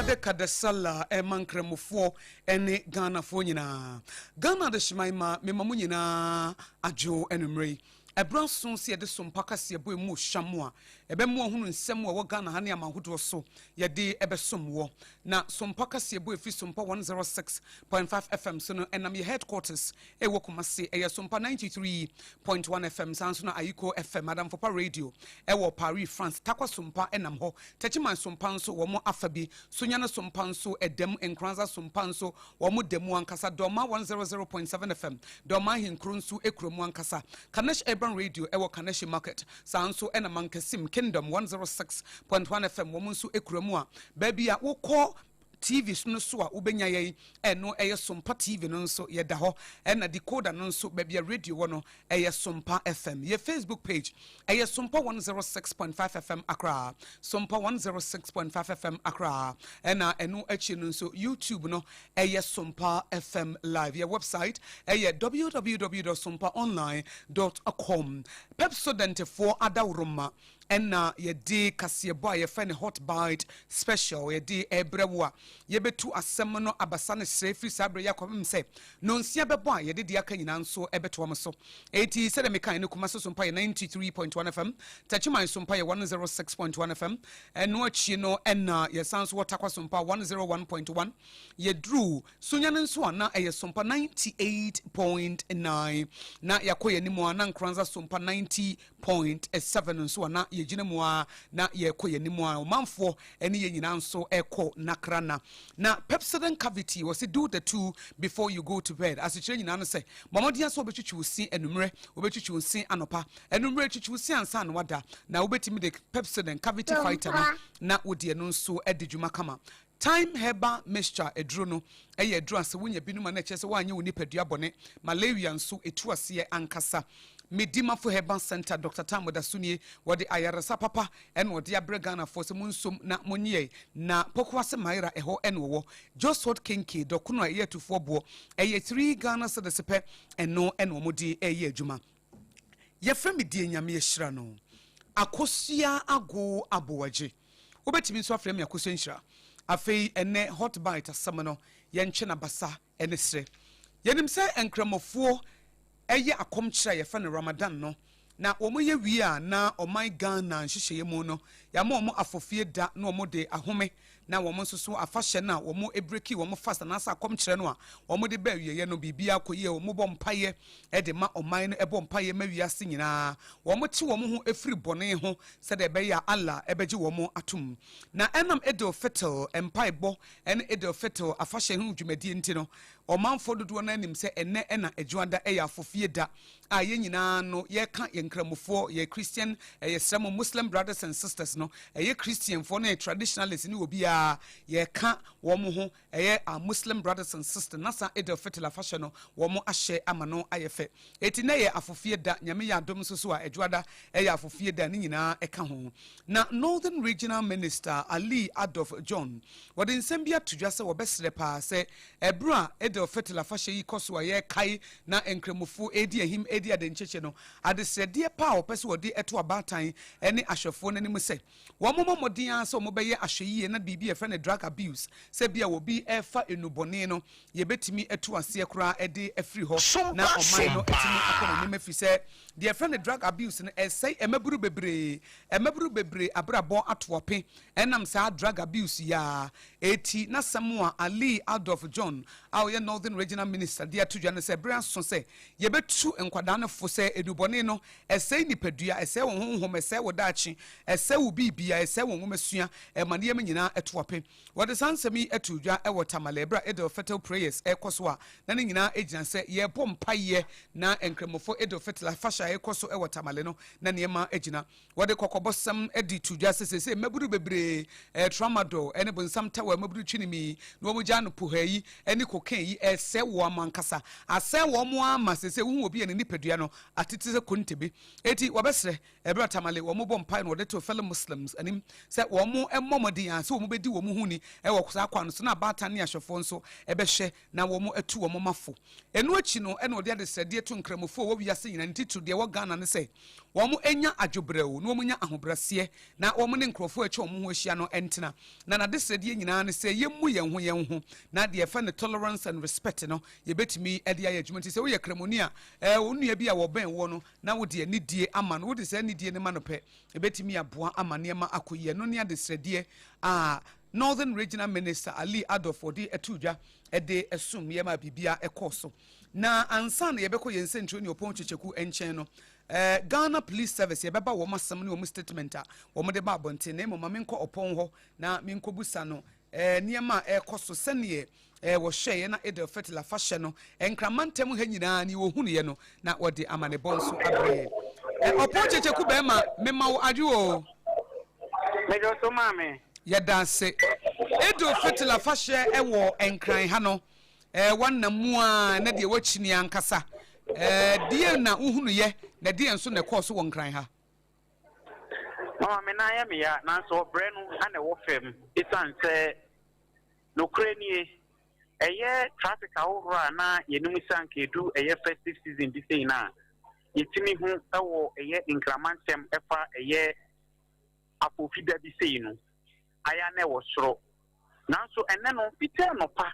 Barka da Sallah ɛma Nkramofoɔ ne Ghanafoɔ nyinaa. Ghana adehyeman ma mema mo nyinaa adwo anwummerɛ yi. Ɛberɛ aso sɛ yɛde sompa kaseɛbɔ emu hyam a ɛbɛma wahunu nsɛm a ɛwɔ Ghana ha ne aman ahodoɔ so yɛde ɛbɛsom wɔ. Na sompa kaseɛbɔ ɛfiri Sompa 106.5 FM so no, ɛnam yɛ headquarters ɛwɔ Kumase, ɛyɛ Sompa 93.1 FM, saa nso na Ayiko FM, Adamfopa Radio ɛwɔ Paris, France, Takwa Sompa ɛnam hɔ, Tɛkyiman Sompa nso wɔn afa bi, Sunyani Sompa nso ɛdam, Nkranza Sompa nso wɔn da mu ankasa, Dɔma 100.7 FM, Dɔma Ahenkuro nso ekura mu ankasa, Kanesh Urban Radio ɛwɔ Kaneshi Market, saa nso ɛna Mankasim Kingdom 106.1 FM wɔn nso ekura mu a baabi a wokɔ TV no so a wobɛnya yɛn, ɛno ɛyɛ Sompa TV no nso yɛda hɔ, ɛna decoder no nso baabi a radio wɔ no ɛyɛ Sompa FM. Yɛ Facebook page ɛyɛ Sompa 106.5 FM Accra, Sompa 106.5 FM Accra, ɛna ɛno akyi no nso YouTube no ɛyɛ Sompa FM Live. Yɛ website ɛyɛ www.sompaonline.com. Pepsodentfoɔ adaworoma ɛna yɛde kaseɛbɔ a yɛfrɛ no Hot Bite Special yɛde ɛbrɛ wo a yɛbɛtu asɛm no abasa no serɛ firi saa berɛ yɛ akɔpem sɛ nonsia bɛbɔ a yɛde deɛ aka nyinaa nso ɛbɛtoa mo so. Eti sɛdeɛ mekae no, Kumase Sompa yɛ 93.1 FM, Takyiman Sompa yɛ 106.1 FM, ɛno akyi no ɛna yɛsan so wɔ Takwa Sompa 101.1, yɛduru Sunyani nso a na ɛyɛ Sompa 98.9, na yɛakɔ yɛn anim a na Nkranza Sompa 90.7 nso a na yɛgyina mu a na yɛkɔ yɛn anim a ɔmanfoɔ ne yɛn nyinaa nso ɛkɔ nakrana. Na Pepsodent Cavity wɔsi "Do the two before you go to bed". Asekyerɛ nyinaa no sɛ mɔmɔden sɛ wobɛtwitwi wo se anummerɛ, wobɛtwitwi wo se anɔpa, anummerɛ twitwi wo se ansa na wada, na wobɛtumi de Pepsodent Cavity Fighter no na wode ɛno nso adi dwuma kama. Time Herbal Mixture aduro no ɛyɛ aduro a sɛ wonya binom a na ɛkyerɛ sɛ woanyɛ wo nipadua bɔne. Malaria nso ɛtu aseɛ ankasa. Medimafo Herbal Center, Dr Tam Dasonie, wɔde ayaresa papa ɛna ɔde abrɛ Ghanafoɔ sɛ monsom na monyɛ na Pokuase Maira ɛhɔ ɛna wɔwɔ. Josword Kenke dɔkono a ɛyɛ atufoɔ boɔ ɛyɛ 3 Ghana cedis pɛ, ɛno ɛna wɔde ɛyɛ adwuma. Yɛfrɛ me die Nyame ahyira no Akosua Ago Abowagye, wobɛtumi nso afrɛ me Akosua Nhyira. Afei ɛnɛ Hot Bite asɛm no yɛntwe n'abasa ɛne serɛ. Yɛnim sɛ Nkramofoɔ ɛyɛ akɔmkyerɛ a yɛfrɛ no Ramadan no, na wɔn yɛ wie a na ɔman Ghana nhyehyɛeɛ mu no yɛama wɔn afɔfie da na wɔn de ahome, na wɔn nso so afahyɛ no a wɔn ebreak wɔn fast anaasɛ akɔmkyerɛ no a wɔn de bɛ awieɛ no, biribiara kɔ yie. Wɔn bɔ mpaeɛ ɛde ma ɔman no, ɛbɔ mpaeɛ ma wiase nyinaa, wɔn te wɔn ho efiri bɔne ho sɛdeɛ ɛbɛyɛ a Allah ɛbɛgye wɔn atom. Na ɛnam Idil Fitr mpaebɔ ɛne Idil Fitr afahyɛ ho dwumadie nti no, ɔmanfoɔ dodoɔ no anim sɛ ɛnɛ ɛna Adwuada ɛyɛ afɔfie da a yɛn nyinaa no yɛka yɛn Nkramofoɔ, yɛ Christian, ɛyɛ srɛmo Muslim brothers and sisters no, ɛyɛ Christianfoɔ no, yɛ traditionalist ne obiara yɛka wɔn ho, ɛyɛ a Muslim brothers and sisters na saa Idil Fitr afahyɛ no wɔn ahyɛ ama no ayɛ fɛ. Eti na yɛ afofie da, Nyame yɛ adom nso so a Adwuada ɛyɛ afofie da ne nyinaa ɛka ho. Na Northern Regional Minister Ali Adolf John wɔde nsɛm bi ato dwa sɛ wɔbɛsrɛ paa sɛ ɛberɛ a Idil Fitr afahyɛ yi kɔ so a yɛrekae na Nkramofoɔ edi ahim edi adenkyekye no, adesrɛdeɛ pa a wɔpɛ sɛ wɔde ɛto abaatan ne ahwɛfoɔ n'anim sɛ wɔn mmɔ mmɔden ara sɛ wɔbɛyɛ ahwɛyie na biribi a yɛfrɛ no drug abuse, sɛ bi a wɔbi ɛfa enubɔne no, yɛbɛtumi atu aseɛ koraa ɛde afiri hɔ na ɔman no atumi akɔ n'anim, afiri sɛ deɛ yɛfrɛ no drug abuse no ɛsɛe mmabunu bebree, mmabunu bebree abrabɔ ato ɔpe ɛnam saa drug abuse yi a. Eti n'asɛm a Ali Adolf John a ɔyɛ Northern Regional Minister de ato dwa no sɛ bere aso sɛ yɛbɛtu nkwadaa no fo sɛ enubɔne no ɛsɛe nipadua, ɛsɛe wɔn honhom, ɛsɛe wɔ daakye, ɛsɛe wo biribia, ɛsɛe wɔn nwomasua, ɛma nneɛma nyinaa ɛto ape. Wɔde saa nsɛm yi ato dwa ɛwɔ Tamale ɛberɛ a Idil Fitr prayers ɛkɔ so a na ne nyinaa gyina sɛ yɛrebɔ mpayɛ na Nkramofo Idil Fitr afahyɛ a ɛkɔ so ɛwɔ Tamale no na nneɛma gyina. Wɔde kɔkɔbɔsɛm de to dwa sɛ sɛsɛ mmabunu bebree tramadol ne bonsam tawa mmabunu twinimi na wɔn gya no poha yi ne cocaine yi ɛsɛ wɔn ankasa, asɛ wɔn ama sɛsɛ wohu obi a ne nipadua no atete sɛ kontebe. Eti wɔbɛsrɛ ɛberɛ Tamale wɔn bɔ mpae na wɔde to fellow Muslims anim sɛ wɔn mmɔ mmɔden a sɛ wɔn bɛdi bɛdi wɔn ho ni wɔ saa kwan no so na abaatan ne ahwɛfoɔ nso bɛhwɛ na wɔatu wɔn mma fo. Ɛno akyi no na ɔde adesrɛdeɛ to Nkramofoɔ a ɛwɔ wiase nyinaa, ne titiriw deɛ ɛwɔ Ghana ne sɛ wɔn nya adwobrɛw na wɔn nya ahobrɛaseɛ na wɔn ne nkurɔfoɔ a atwa wɔn ho ahyia no ntena. Na n'adesrɛdeɛ nyinaa ne sɛ yɛmmu yɛn ho yɛn ho na deɛ yɛfrɛ no tolerance and respect no yɛbɛtumi de ayɛ adwuma. Nti sɛ woyɛ Kramoni a, wo nua bi a wɔbɛn woɔ no na wode anidie ama no, wode saa anidie no ma no pɛ, ɛbɛtumi aboa ama nneɛma akɔ yie. Ɛno ne adesrɛdeɛ a Northern Regional Minister Ali Adolf de too dwa de som yɛ maa biribiara kɔɔ so. Na ansa na yɛbɛkɔ yɛn nsɛnkyerɛnni Ɔpɔn Kyekyeku nkyɛn no, Ghana Police Service yɛbɛba wɔn asɛm ne wɔn statement a wɔde ba abɔnten, na mmom ma menkɔ Ɔpɔn hɔ na menkɔbusa no nneɛma a ɛrekɔ so sɛdeɛ wɔhyɛeɛ na Eid al-Fitr afahyɛ no Nkraman ntam ha nyinaa ne wɔhunuiɛ no na wɔde amanebɔ nso abrɛ yɛn. Ɔpɔn Kyekyeku bɛrima, mema wo adwo o. Mede wo so maame. Yɛda ase. Eid al-Fitr afahyɛ wɔ Nkran ha no, wɔnam mu ara na deɛ wɔakyini ankasa. Deɛn na wohunuiɛ na deɛn nso na ɛkɔɔ so wɔ Nkran ha? Mama me nan yɛ me ya, nanso ɔbrɛ no na ɛwɔ fam esiane sɛ nokorɛ nie, ɛyɛ traffic ahohorɔ a na yɛnim sɛ anka ɛdu ɛyɛ festive season bi sei no a, yɛtumi hu wɔ ɛyɛ Nkraman ntɛm ɛfa ɛyɛ Afofi da bi sei no, ayɛ a na ɛwɔ soro. Nanso ɛnnɛ no, fiti anɔpa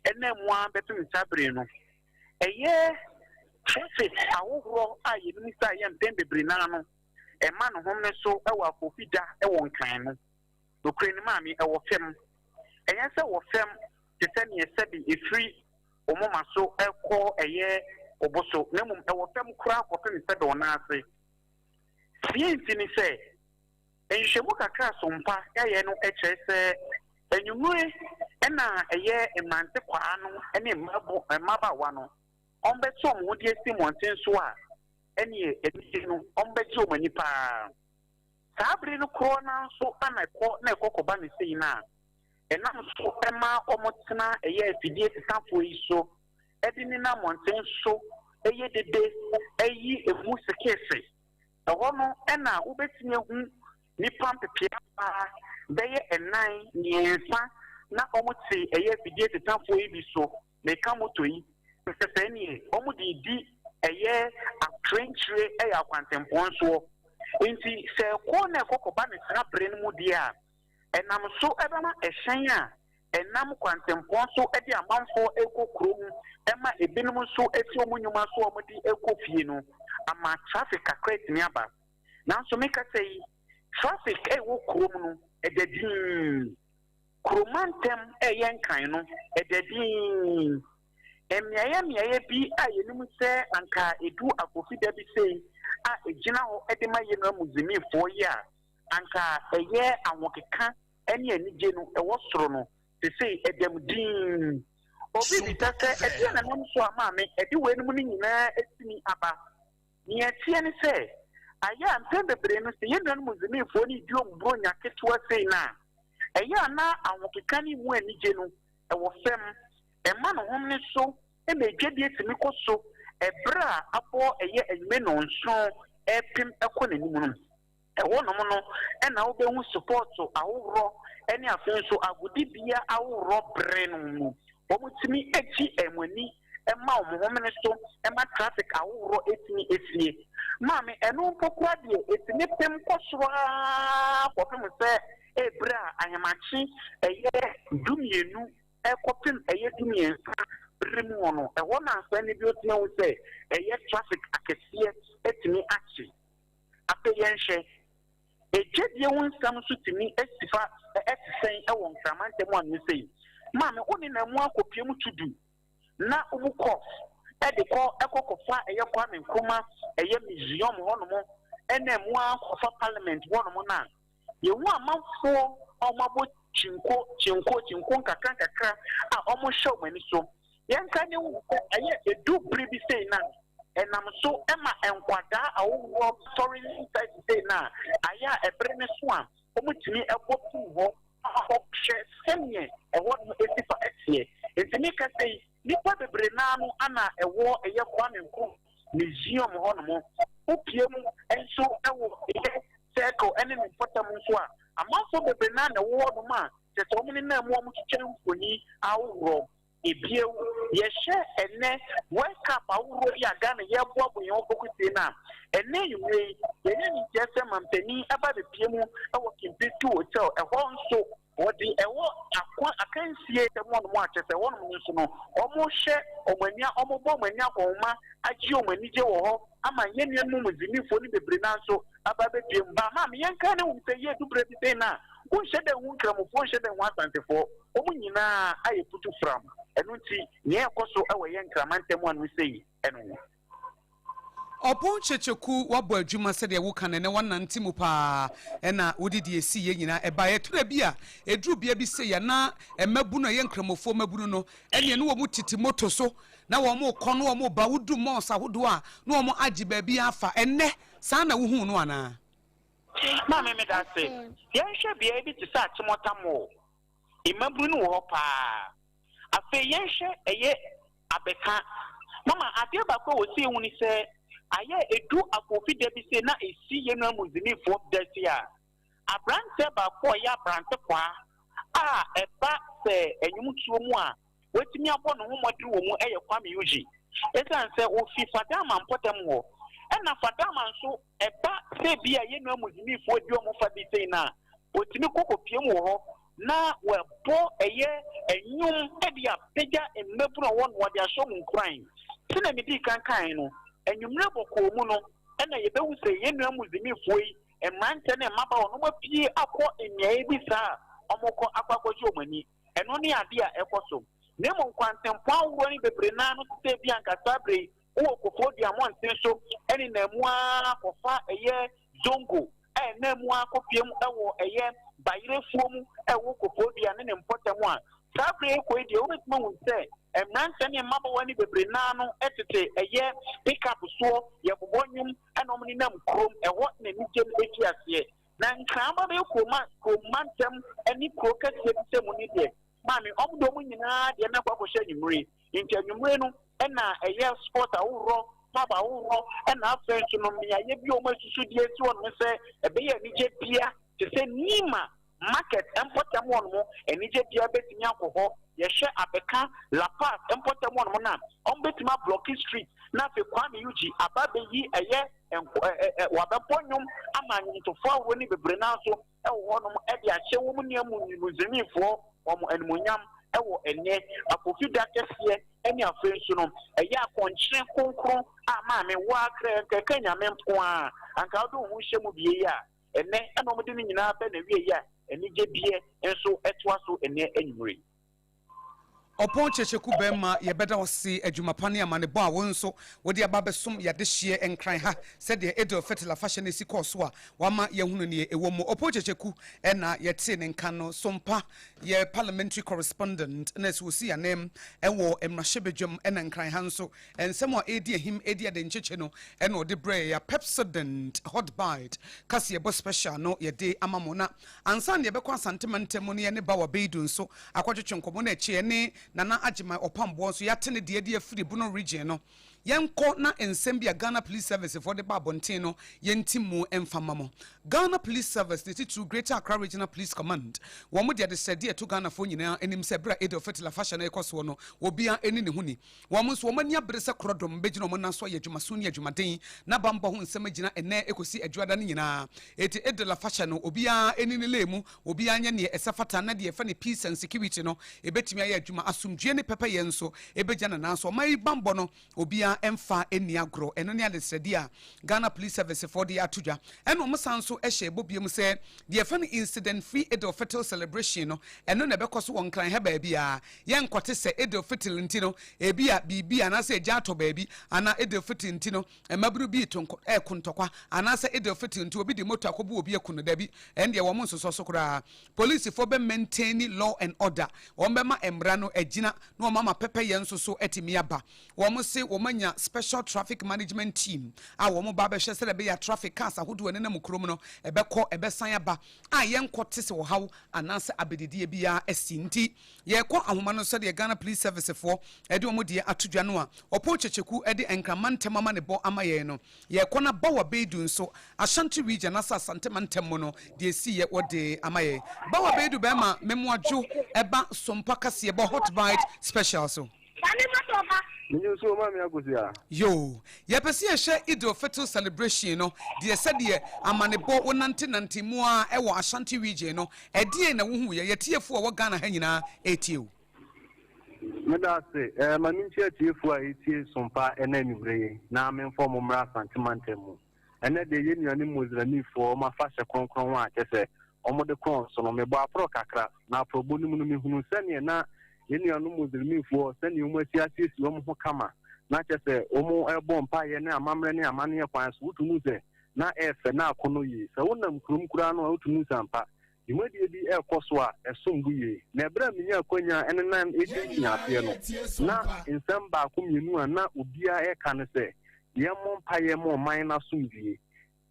ɛna mu ara bɛpem saa bere no, ɛyɛ traffic ahohorɔ a yɛnim sɛ ɛyɛ mpɛn bebree no ara no, ɛma ne home so wɔ Afofi da wɔ Nkran no. Nokorɛ ni maame, ɛwɔ fam. Ɛnyɛ sɛ wɔ fam te sɛ neɛ sɛbe ɛfiri wo moma so kɔ ɛyɛ wo bo so, na mmom ɛwɔ fam koraa kɔpem sɛbe wo nan ase. Deɛ nti ne sɛ, nhwehwɛmu kakra a Sompa yɛayɛ no kyerɛ sɛ anwummere na ɛyɛ mmerantekwaa no ne mmabaawa no wɔbɛte wɔn ho de asi mmɔnten so a, ɛnneɛ anigye no wɔbɛgye wɔn ani pa ara. Saa bere no korɔ no ara nso na ɛkɔ na ɛkɔ kɔba no sei no a, ɛnam so ma wɔtena ɛyɛ afidie sesafoɔ yi so de nenam mmɔnten so yɛ dede yi emu sekeese. Ɛhɔ no na wobɛtumi ahu nnipa mpepeapaa bɛyɛ nnan, mmiɛnsa na wɔte ɛyɛ afidie sesafoɔ yi bi so, meka moto yi, sɛ sɛ neɛ wɔde redi ɛyɛ atorenkyire ɛyɛ akwantempɔn soɔ. Nti sɛ ɛkɔ na ɛkɔ kɔba no saa bere no mu deɛ a, ɛnam so ɛbɛma ɛhyɛn a ɛnam kwantempɔn so de amanfoɔ rekɔ kurom ma ebinom nso fi wɔn nnwuma so a wɔde rekɔ fie no ama traffic kakra atumi aba. Nanso mekasa yi, traffic a ɛwɔ kurom no, ɛda dinn. Kuro mantam a ɛyɛ Nkran no, ɛda dinn. Mmeaeɛ mmeaeɛ bi a yɛnim sɛ anka ɛdu Akofi da bi sei a ɛgyina hɔ de ma yɛn nua Muslimifoɔ yi a anka ɛyɛ ahokeka ne anigye no wɔ soro no, seesei ɛda mu dinn. Obi bisa sɛ, Ɛdeɛn na ɛnam so a maame ɛde weinom no nyinaa atumi aba? Nea ɛteɛ ne sɛ, ayɛ a mpɛn bebree no sɛ yɛn nuanom Muslimifoɔ no redi wɔn Buronya ketewa sei no a, ɛyɛ a na ahokeka ne mu anigye no wɔ fam. Ɛma ne homene so ma adwadie tumi kɔ so ɛberɛ a abɔ ɛyɛ anwummere nnɔnson repem kɔ n'anim no. Ɛhɔnom no na wobɛhu sopɔɔto ahohorɔ ne afei nso agodibea ahohorɔ bere no mu. Wɔtumi gye wɔn ani ma wɔn homene so ma traffic ahohorɔ tumi sie. Maame, ɛno mpo koraa deɛ ɛtumi pem kɔ soro ara kɔpem sɛ ɛberɛ a ahemakye ɛyɛ dumienu kɔpem ɛyɛ dumiɛnsa bere mu hɔ no, ɛhɔ na ansa na bi wotumi ahu sɛ ɛyɛ traffic akɛseɛ atumi akye. Afei yɛnhwɛ, Adwadie ho nsɛm nso tumi si fa si sɛn wɔ Nkrama ntam anwene sei? Maame, wo nenam mu akɔpue mu to du na wobu kɔf de kɔ kɔ kɔfa ɛyɛ Kwame Nkrumah ɛyɛ museum hɔnom ɛna mu ara kɔfa parliament hɔnom no a, yɛhu amanfoɔ a wɔabɔ kyinko kyinko kyinko nkakra nkakra a wɔhyɛ wɔn ani so. Yɛnka ne hu sɛ ɛyɛ edu bere bi sei no a, ɛnam so ma nkwadaa ahodoɔ sɔre nyinsɛn sei no a, ayɛ a ɛbere no so a wɔtumi bɔ pim hɔ hwɛ sɛdeɛ ɛhɔ no si fa teɛ. Nti meka sei, nnipa bebree no ara no ana ɛwɔ ɛyɛ Kwame Nkrumah Museum hɔ nom. Wopue mu nso wɔ ɛyɛ Circle ne ne mpɔtam nso a, amanfoɔ bebree no ara na ɛwɔ hɔ nom a. kyerɛ sɛ wɔnenam mu a wɔtwitwa mfoni ahodoɔ. Ebio, yɛhwɛ ɛnnɛ World Cup ahodoɔ yi a Ghana yɛreboaboa yɛn ho kɔkɔsie no a, ɛnnɛ anwummerɛ yi, yɛanya nimdeɛ sɛ mampanin aba abɛpue mu wɔ Kempinski Hotel, ɛhɔ nso wɔde ɛhɔ akwa akansie ntam hɔnom a kyerɛ sɛ hɔnom no nso no, wɔhwɛ wɔn ani, wɔbɔ wɔn ani akɔnhoma agye wɔn anigye wɔ hɔ ama yɛn nuanom Muslimifoɔ no bebree no ara nso aba abɛpue mu. Ba maame, yɛnkae na hu sɛ yɛredu berɛ bi sei no a, wonhyɛ da nhu Nkramofoɔ, wonhyɛ da nhu Asantefoɔ, wɔn nyinaa ayɛ putu fram. Ɛno nti, nea ɛrekɔ so wɔ yɛn Nkraman ntam ano sei no ho. Ɔpon Kyekyeku wabɔ adwuma sɛdeɛ woka no ɛnɛ wanante mu paa ɛna wode deɛ ɛsiiɛ nyinaa ɛbaeɛ. Ɛtɔ da bi a ɛduru bea bi sei a na mmabunu a ɛyɛ nkramofoɔ mmabunu no ɛneɛ ne wɔn tete moto so na wɔn rekɔ na wɔn reba, wodu malls ahodoɔ a na wɔn agye baabi afa. Ɛnɛ saa na wohuu no anaa? Maame medase. Yɛnhwɛ beaɛ bi te sɛ Achimota Mall. Mmabunu no wɔ hɔ paa. Afei yɛnhwɛ ɛyɛ abɛka. Mama adeɛ baako a wɔsi ehu ne sɛ ayɛ edu akofi da bi sei na esi yɛn nua Muslimifoɔ da sei a, abranteɛ baako a ɔyɛ abrante kwaa a ɛba sɛ ɛnwomtoɔ mu a watumi abɔ ne ho mmɔden wɔ mu yɛ Kwame Eugene. Esiane sɛ ofi Fadama mpɔtam hɔ, ɛna Fadama nso ɛba sɛ ebia yɛn nua Muslimifoɔ di wɔn fa bi sei no a, wɔtumi kɔ kɔpiem wɔ hɔ na wɔabɔ ɛyɛ nnwom de apagya mmabunu a wɔwɔ no, wɔde ahyɛ wɔn nkuran. Sɛnea medii kan kae no, anwummerɛ bɔkɔɔ mu no na yɛbɛhu sɛ yɛn nua Muslimifoɔ yi, mmeranteɛ ne mmabaawa no, wɔapue akɔ mmeaeɛ bi saa a wɔrekɔ akɔ akɔgye wɔn ani. Ɛno ne adeɛ a ɛkɔ so. Na mmom kwantempɔn ahoroɔ no bebree no ara no te sɛ ebia anka saa berɛ yi wowɔ Koforidua mmɔnten so nenam mu ara kɔfa ɛyɛ Zongo a ɛnam mu ara kɔpue mu wɔ ɛyɛ Bayerɛfuo mu ɛwɔ Koforidua ne ne mpɔtam a, saa berɛ yi rekɔ yi deɛ wobɛtumi ahu sɛ mmeranteɛ ne mmabaawa no bebree no ara no tete ɛyɛ pick-up soɔ, yɛbobɔ nnwom na wɔnenam kurom, ɛhɔ na anigye no fi aseɛ. Na Nkrama bɛyɛ kuroma kurom mantam ne kuro kɛseɛ bi sɛ mu no deɛ, maame, wɔn de wɔn nyinaa deɛ na akɔ akɔhyɛ anwummere. Nti anwummere no na ɛyɛ sport ahoroɔ, pub ahoroɔ, ɛna afei nso no mmeaeɛ bi a wɔn asusu deɛ asi hɔnom sɛ ɛbɛyɛ anigye bea te sɛ Nima market mpɔtam hɔnom, anigye bea bɛtumi akɔ hɔ. Yɛhwɛ Abɛka, La Paz mpɔtam hɔnom no a, wɔbɛtumi ablɔke street na afei Kwame Eugene aba abɛyi ɛyɛ Nko ɛ ɛ ɛ wɔabɛbɔ nnwom ama nnwomtofoɔ ahoroɔ no bebree no ara nso wɔ hɔnom de ahyɛ wɔn nua mu Muslimifoɔ wɔn animuonyam wɔ ɛnnɛ Akofi da kɛseɛ ne afei nso no ɛyɛ akɔnkyene kronkron a maame wo ara kra anka ɛka Nyame nko ara anka wode wo ho hyɛ mu bie yi a ɛnnɛ ɛna wɔde ne nyinaa bɛ n'awieɛ a anigye deɛ nso ɛtoa so ɛnnɛ anwummerɛ yi. Ɔpɔn Kyekyeku bɛɛma yɛbɛda wo ase adwuma pa ne amanebɔ a wo nso wode aba abɛsom yɛadehyeɛ Nkran ha sɛdeɛ Eid el-Fitr afahyɛ no asi kɔɔ so a wama yɛahunu neɛ ɛwɔ mu. Ɔpɔn Kyekyeku na yɛtee ne nka no Sompa yɛ parliamentary correspondent na ɛsɛ ɔsi anam wɔ mmarahyɛbadwam na Nkran ha nso nsɛm a ɛredi ahim ɛredi adenkyekye no na ɔde brɛɛ yɛ Pepsodent Hot Bite kaseɛbɔ special no yɛde ama mo na Ansa na yɛbɛkɔ Asante mantam mu no yɛne Bawa Beidu nso akɔtwetwe nkɔmmɔ na akyire yɛne Nana Agyemang Ɔpamboɔ nso yɛate ne deɛ de afiri Bono region no. Yɛnkɔ na nsɛm bi a Ghana Police Service foɔ de ba abɔnten no yɛnti mu mfa mma mo. Ghana Police Service ne titiriw Greater Accra Regional Police Command wɔn de adesrɛdeɛ reto Ghanafoɔ nyinaa anim sɛ berɛ a Eid al-Fitr afahyɛ no rekɔ soɔ no obiara nni ne ho ni. Wɔn nso, wɔn ani abere sɛ korɔdɔm bɛgyina wɔn nan so ayɛ adwumason ne adwumaden, na bammɔ ho nsɛm agyina ɛnnɛ kɔsi Adwuada no nyinaa. Enti Eid al-Afahyɛ no, obiara nni ne lane mu, obiara nyɛ neɛ ɛsɛ fata, na deɛ yɛfrɛ no peace and security no, ɛbɛtumi ayɛ adwuma. Asomdwoeɛ ne pɛpɛyɛ nso bɛgyina ne nan so. Ɔman yi bammɔ no, obiara mfa nni agorɔ. Ɛno ne adesrɛdeɛ a Ghana Police Service foɔ de ato dwa. Ɛna wɔn san nso hyɛ bɔ biom sɛ deɛ yɛfrɛ no Incident Free Eid al-Fitr Celebration no, ɛno na ɛbɛkɔ so wɔ Nkran ha baabiara. Yɛnkɔte sɛ Eid al-Fitr nti no, ebia biribi anaasɛ egya atɔ baabi, anaa Eid al-Fitr nti no, mmabunu bi reto nko reko ntɔkwa, anaasɛ Eid al-Fitr nti obi de moto akɔbu obi aku no. Dabi, ɛndeɛ wɔn nsosɔ so koraa. Polisifoɔ bɛ maintaini law and order, wɔn bɛma mmara no agyina na wɔn ama pɛpɛyɛ nso so atumi aba. Wɔn se wɔn anya. anya special traffic management team a wɔn ba abɛhwɛ sɛdeɛ ɛbɛyɛ a traffic cars ahodoɔ ɛnenam kurom no ɛbɛkɔ ɛbɛsan aba a yɛnkɔ te sɛ ɔhaw anaasɛ abɛdidie biara asi. Nti yɛkɔ ahoma no sɛdeɛ Ghana Police Service foɔ ɛde wɔn deɛ ato dwa no a Ɔpɔn Kyekyeku ɛde Nkraman ntɛm ama ne bɔ ama yɛn no, yɛkɔ na Bawa Beidu nso Ashanti Region anaasɛ Asante mantam mu no deɛ ɛsiiɛ wɔde ama yɛn. Bawa Beidu bɛrima memoadwo ɛba Sompa kaseɛ bɔ Hot Bite Special so. Menye nsuo ma me akosua. Yoo, yɛpɛ sɛ yɛhwɛ Eid al-Fitr celebration no deɛ sɛdeɛ amanebɔ wo nante nante mu ara ɛwɔ Ashanti region no, ɛdeɛn na wohu yɛ? Yɛtiefoɔ a ɛwɔ Ghana ha nyinaa ɛretie wo. Meda ase. Eh, ma menkyia atiefoɔ a ɛretie Sompa ɛnɛ anwummerɛ yi na memfa wɔn mmra Asante mantam mu. Ɛnnɛ deɛ yɛn nuanom Muslimfoɔ wɔn afahyɛ kronkron a kyerɛ sɛ wɔde korɔn so no, mebɔɔ aporɔ kakra, na aporɔbɔ no mu no mehunuu sɛdeɛ na yɛn nuanom Muslimfoɔ sɛdeɛ wɔn asi asiesie wɔn ho kama, na kyerɛ sɛ wɔrebɔ mpaeɛ ne amammerɛ ne amanneɛ kwan so, wotumi hu sɛ na ɛyɛ fɛ na akɔnnɔ yie. Sɛ wonam kurom koraa no a wotumi hu sɛ ampa dwumadie bi rekɔ so a ɛsom bo yie. Na ɛberɛ a menyaa akwanya nenam rekyinkyini aseɛ no, na nsɛm baako mmienu a na obiara reka ne sɛ, yɛmmɔ mpaeɛ ma ɔman no asomdwoeɛ.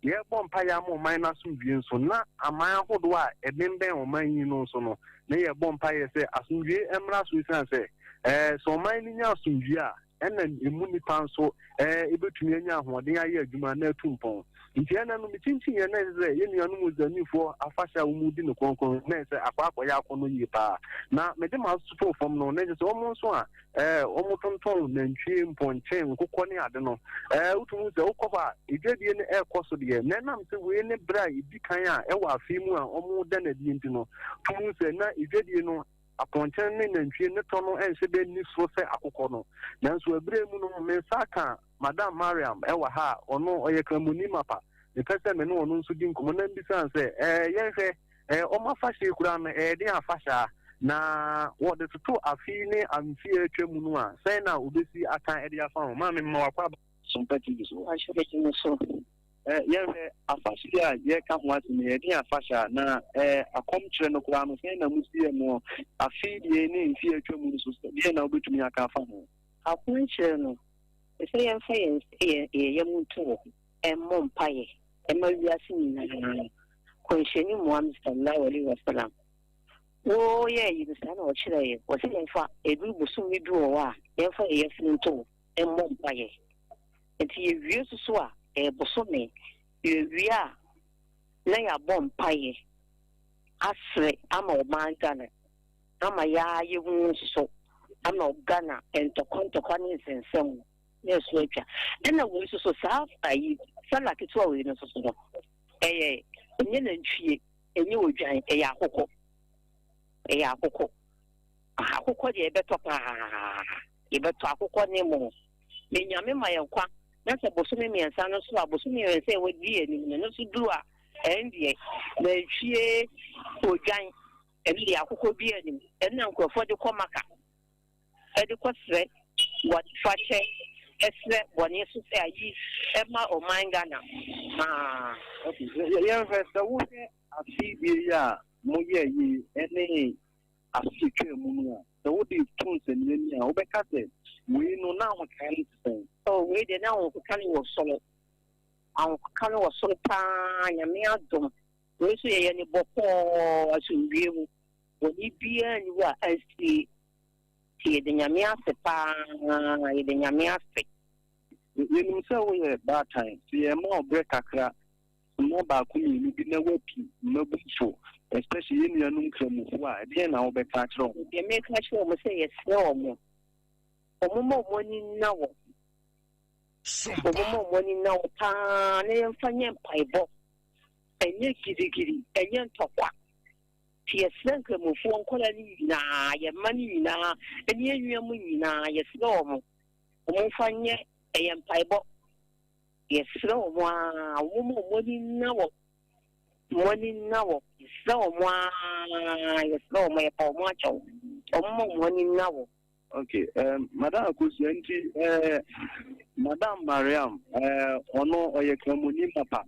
Yɛrebɔ mpaeɛ ama ɔman no asomdwoeɛ nso, na aman ahodoɔ a ɛbembɛn ɔman yi no nso no, na yɛrebɔ mpaeɛ sɛ asomdwoeɛ mmra so ɛsiane sɛ, sɛ ɔman no nya asomdwoeɛ a, ɛna emu nnipa nso bɛtumi anya ahoɔden ayɛ adwuma na atu mpɔn. Nti ɛnɛ no mekyinkyin yɛ na ɛsɛ sɛ yɛn nuanom Muslimfoɔ afahyɛ a wɔn di no kronkron na ɛsɛ akɔ akɔyɛ akɔnnɔ yie paa. Na mede m'aso too fam no na ɛsɛ sɛ wɔn nso a wɔn tontɔn nantwie, mpɔnkye, nkokɔ ne ade no, wotumi hu sɛ wokɔ hɔ a edwadie no ɛrekɔ so deɛ, na ɛnam sɛ wei ne berɛ a ɛdi kan a ɛwɔ afe mu a wɔn da no adie nti no, wotumi hu sɛ na edwadie no Apɔnkye ne nantwie ne tɔ no nhyɛ da nni soro sɛ akokɔ no. Nanso ɛberɛ mu no, me nsa aka Madam Mariam wɔ ha a ɔno ɔyɛ Kramoni mapa. Mepɛ sɛ me ne ɔno nso di nkɔmmɔ na mbisa no sɛ, ɛɛ, yɛnhwɛ, ɛɛ, wɔn afahyɛ yi koraa no, ɛyɛ den afahyɛ a? Na wɔde toto afe yi ne mfe a atwa mu no a, sɛn na wɔbɛsi aka de afa ho? Maame, mema w'akwaaba. Sompa TV so. Ahyɛ bɛgye me so. Eh, yɛnhwɛ, afahyɛ yi a yɛreka ho asɛm yi, ɛdeɛn afahyɛ a? Na eh, akɔmkyerɛ no koraa no, sɛn na mosi yɛ no? Afe yi deɛ ne mfeɛ a atwa mu no so, deɛn na wobɛtumi aka afa ho? Akwankyerɛ no, ɛsɛ yɛmfa yɛn yɛn yɛn yam nto hɔ mmɔ mpaeɛ mma wiase nyinaa. Kɔmhyɛni Muhammad sallallahu alaihi wasallam, wɔyɛɛ yi no saa na ɔkyerɛɛ yɛn. Ɔse yɛmfa, ɛduru bosome bi wɔ hɔ a, yɛmfa yɛn yafunu nto hɔ mmɔ mpaeɛ. Nti yɛwie nso so a, ɛyɛ bosome, yɛwie a na yɛabɔ mpaeɛ asrɛ ama ɔman Ghana, ama yɛa yɛhu nso so ama Ghana ntɔkwa ntɔkwa ne nsɛnsɛm na ɛso atwa. Ɛna wei nso so saa ayi sala ketewa wei no nso so no, ɛyɛ ɛnyɛ nantwie, ɛnyɛ odwan, ɛyɛ akokɔ, ɛyɛ akokɔ. Akokɔ deɛ yɛbɛtɔ paa, yɛbɛtɔ akokɔ ne mo. Na Nyame ma yɛn kwa, na sɛ bosome mmiɛnsa no so a, bosome mmiɛnsa a ɛwɔ di anim no, no so duru a, ɛndeɛ, nantwie, odwan, ɛno deɛ akokɔ biara nnim, ɛno na nkurɔfoɔ de kɔ Maka, ɛde kɔ srɛ bɔne fakyɛ, ɛsrɛ bɔne so sɛ ayi ɛma ɔman Ghana. Haa. Okay, yɛnhwɛ sɛ wohwɛ afe bie yi a moyɛɛ yi ɛne afe a etwaa mu no a, sɛ wode to nsɛnniiɛ ani a, wobɛka sɛ wei no, na ahokeka no te sɛn? Oh, wei deɛ na ahokeka no wɔ soro. Ahokeka no wɔ soro paa, Nyame adom. Wei nso yɛyɛ no bɔkɔɔ asomdwie mu. Bɔne biara nni hɔ a asie. Nti yɛda Nyame ase paa, yɛda Nyame ase. Yɛnim sɛ woyɛ baatan, nti yɛrema wo berɛ kakra mma baako mmienu bi na woatu mmabunfo especially yɛn nuanom Nkramofo a, ɛdeɛn na wobɛka akyerɛ wɔn? Deɛ meka akyerɛ wɔn sɛ yɛsrɛ wɔn, wɔn mma wɔn ani nna hɔ, wɔn mma wɔn ani nna hɔ paa na yɛmfa nyɛ mpaebɔ, ɛnyɛ girigiri, ɛnyɛ ntɔkwa. Nti yɛsrɛ Nkramofoɔ nkwadaa no nyinaa, yɛn mma no nyinaa, ɛne yɛn nua mu nyinaa, yɛsrɛ wɔn, wɔn mfa nyɛ, ɛyɛ mpaebɔ. Yɛsrɛ wɔn ara, wɔn ma wɔn ani nna wɔ, wɔn ani nna wɔ. Yɛsrɛ wɔn ara, yɛsrɛ wɔn, yɛpa wɔn akyɛw, wɔn ma wɔn ani nna wɔ. Okay, um, Madam Akosua nti, eh, Madam Mariam, eh, ɔno ɔyɛ Kramoni mapa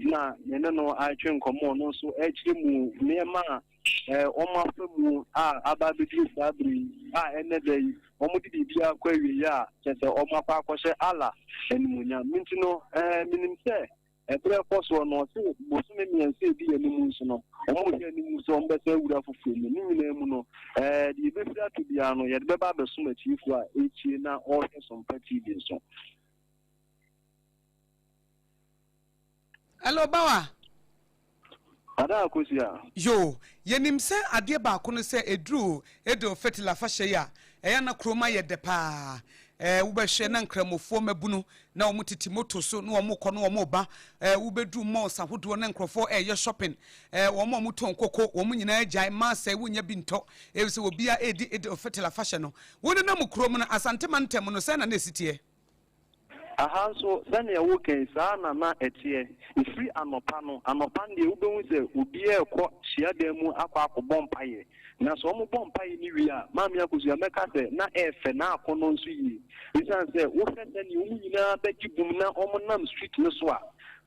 na me ne no atwe nkɔmmɔ, ɔno nso ɛkyerɛ mu nneɛma a Wɔafa mu a aba abɛduru saa berɛ yi a ɛnnɛ da yi wɔde biribiara kɔ awieeɛ a kyerɛ sɛ wɔakɔ akɔhyɛ Allah animuonyam. Me nti no, menim sɛ ɛberɛ rekɔ soɔ no, ɔse bosome mmiɛnsa a ɛdi yɛn anim nso no, wɔrehwɛ anim sɛ wɔbɛsan awura foforɔ mu. Ne nyinaa mu no, deɛ ɛbɛfiri ato biara no, yɛde bɛba abɛsom atiefoɔ a ɛretie na wɔrehwɛ Sompa TV nso. Hello Bawa. Ada Akosua. Yoo, yɛnim sɛ adeɛ baako no sɛ ɛduru Eid Fitr afahyɛ yi a, ɛyɛ a na kurom ayɛ dɛ paa. Ɛɛ wobɛhwɛ na Nkramofoɔ mmabunu na wɔn tete moto so na wɔn rekɔ na wɔn reba. Ɛɛ wobɛduru malls ahodoɔ na nkurɔfoɔ ɛreyɛ shopping. Ɛɛ wɔn a wɔtɔn koko wɔn nyinaa agyae, mmaa sɛe wonnya bi ntɔ ɛfiri sɛ obiara ɛredi Eid Fitr afahyɛ no. Wonenam kurom no, Asante mantam no sɛn na na ɛsi teɛ? Aha nso, sɛnea woreka yi, saa ara na na ɛteɛ. Ɛfiri anɔpa no, anɔpa no deɛ wobɛhu sɛ obiara rekɔ hyiadan mu akɔ akɔbɔ mpaeɛ. Na sɛ wɔbɔ mpaeɛ no wie a, Maame Akosua, mɛka sɛ na ɛyɛ fɛ, na akɔnnɔ nso yie. Ɛsiane sɛ wohwɛ sɛdeɛ wɔn nyinaa bɛgye bum na wɔnam street no so a,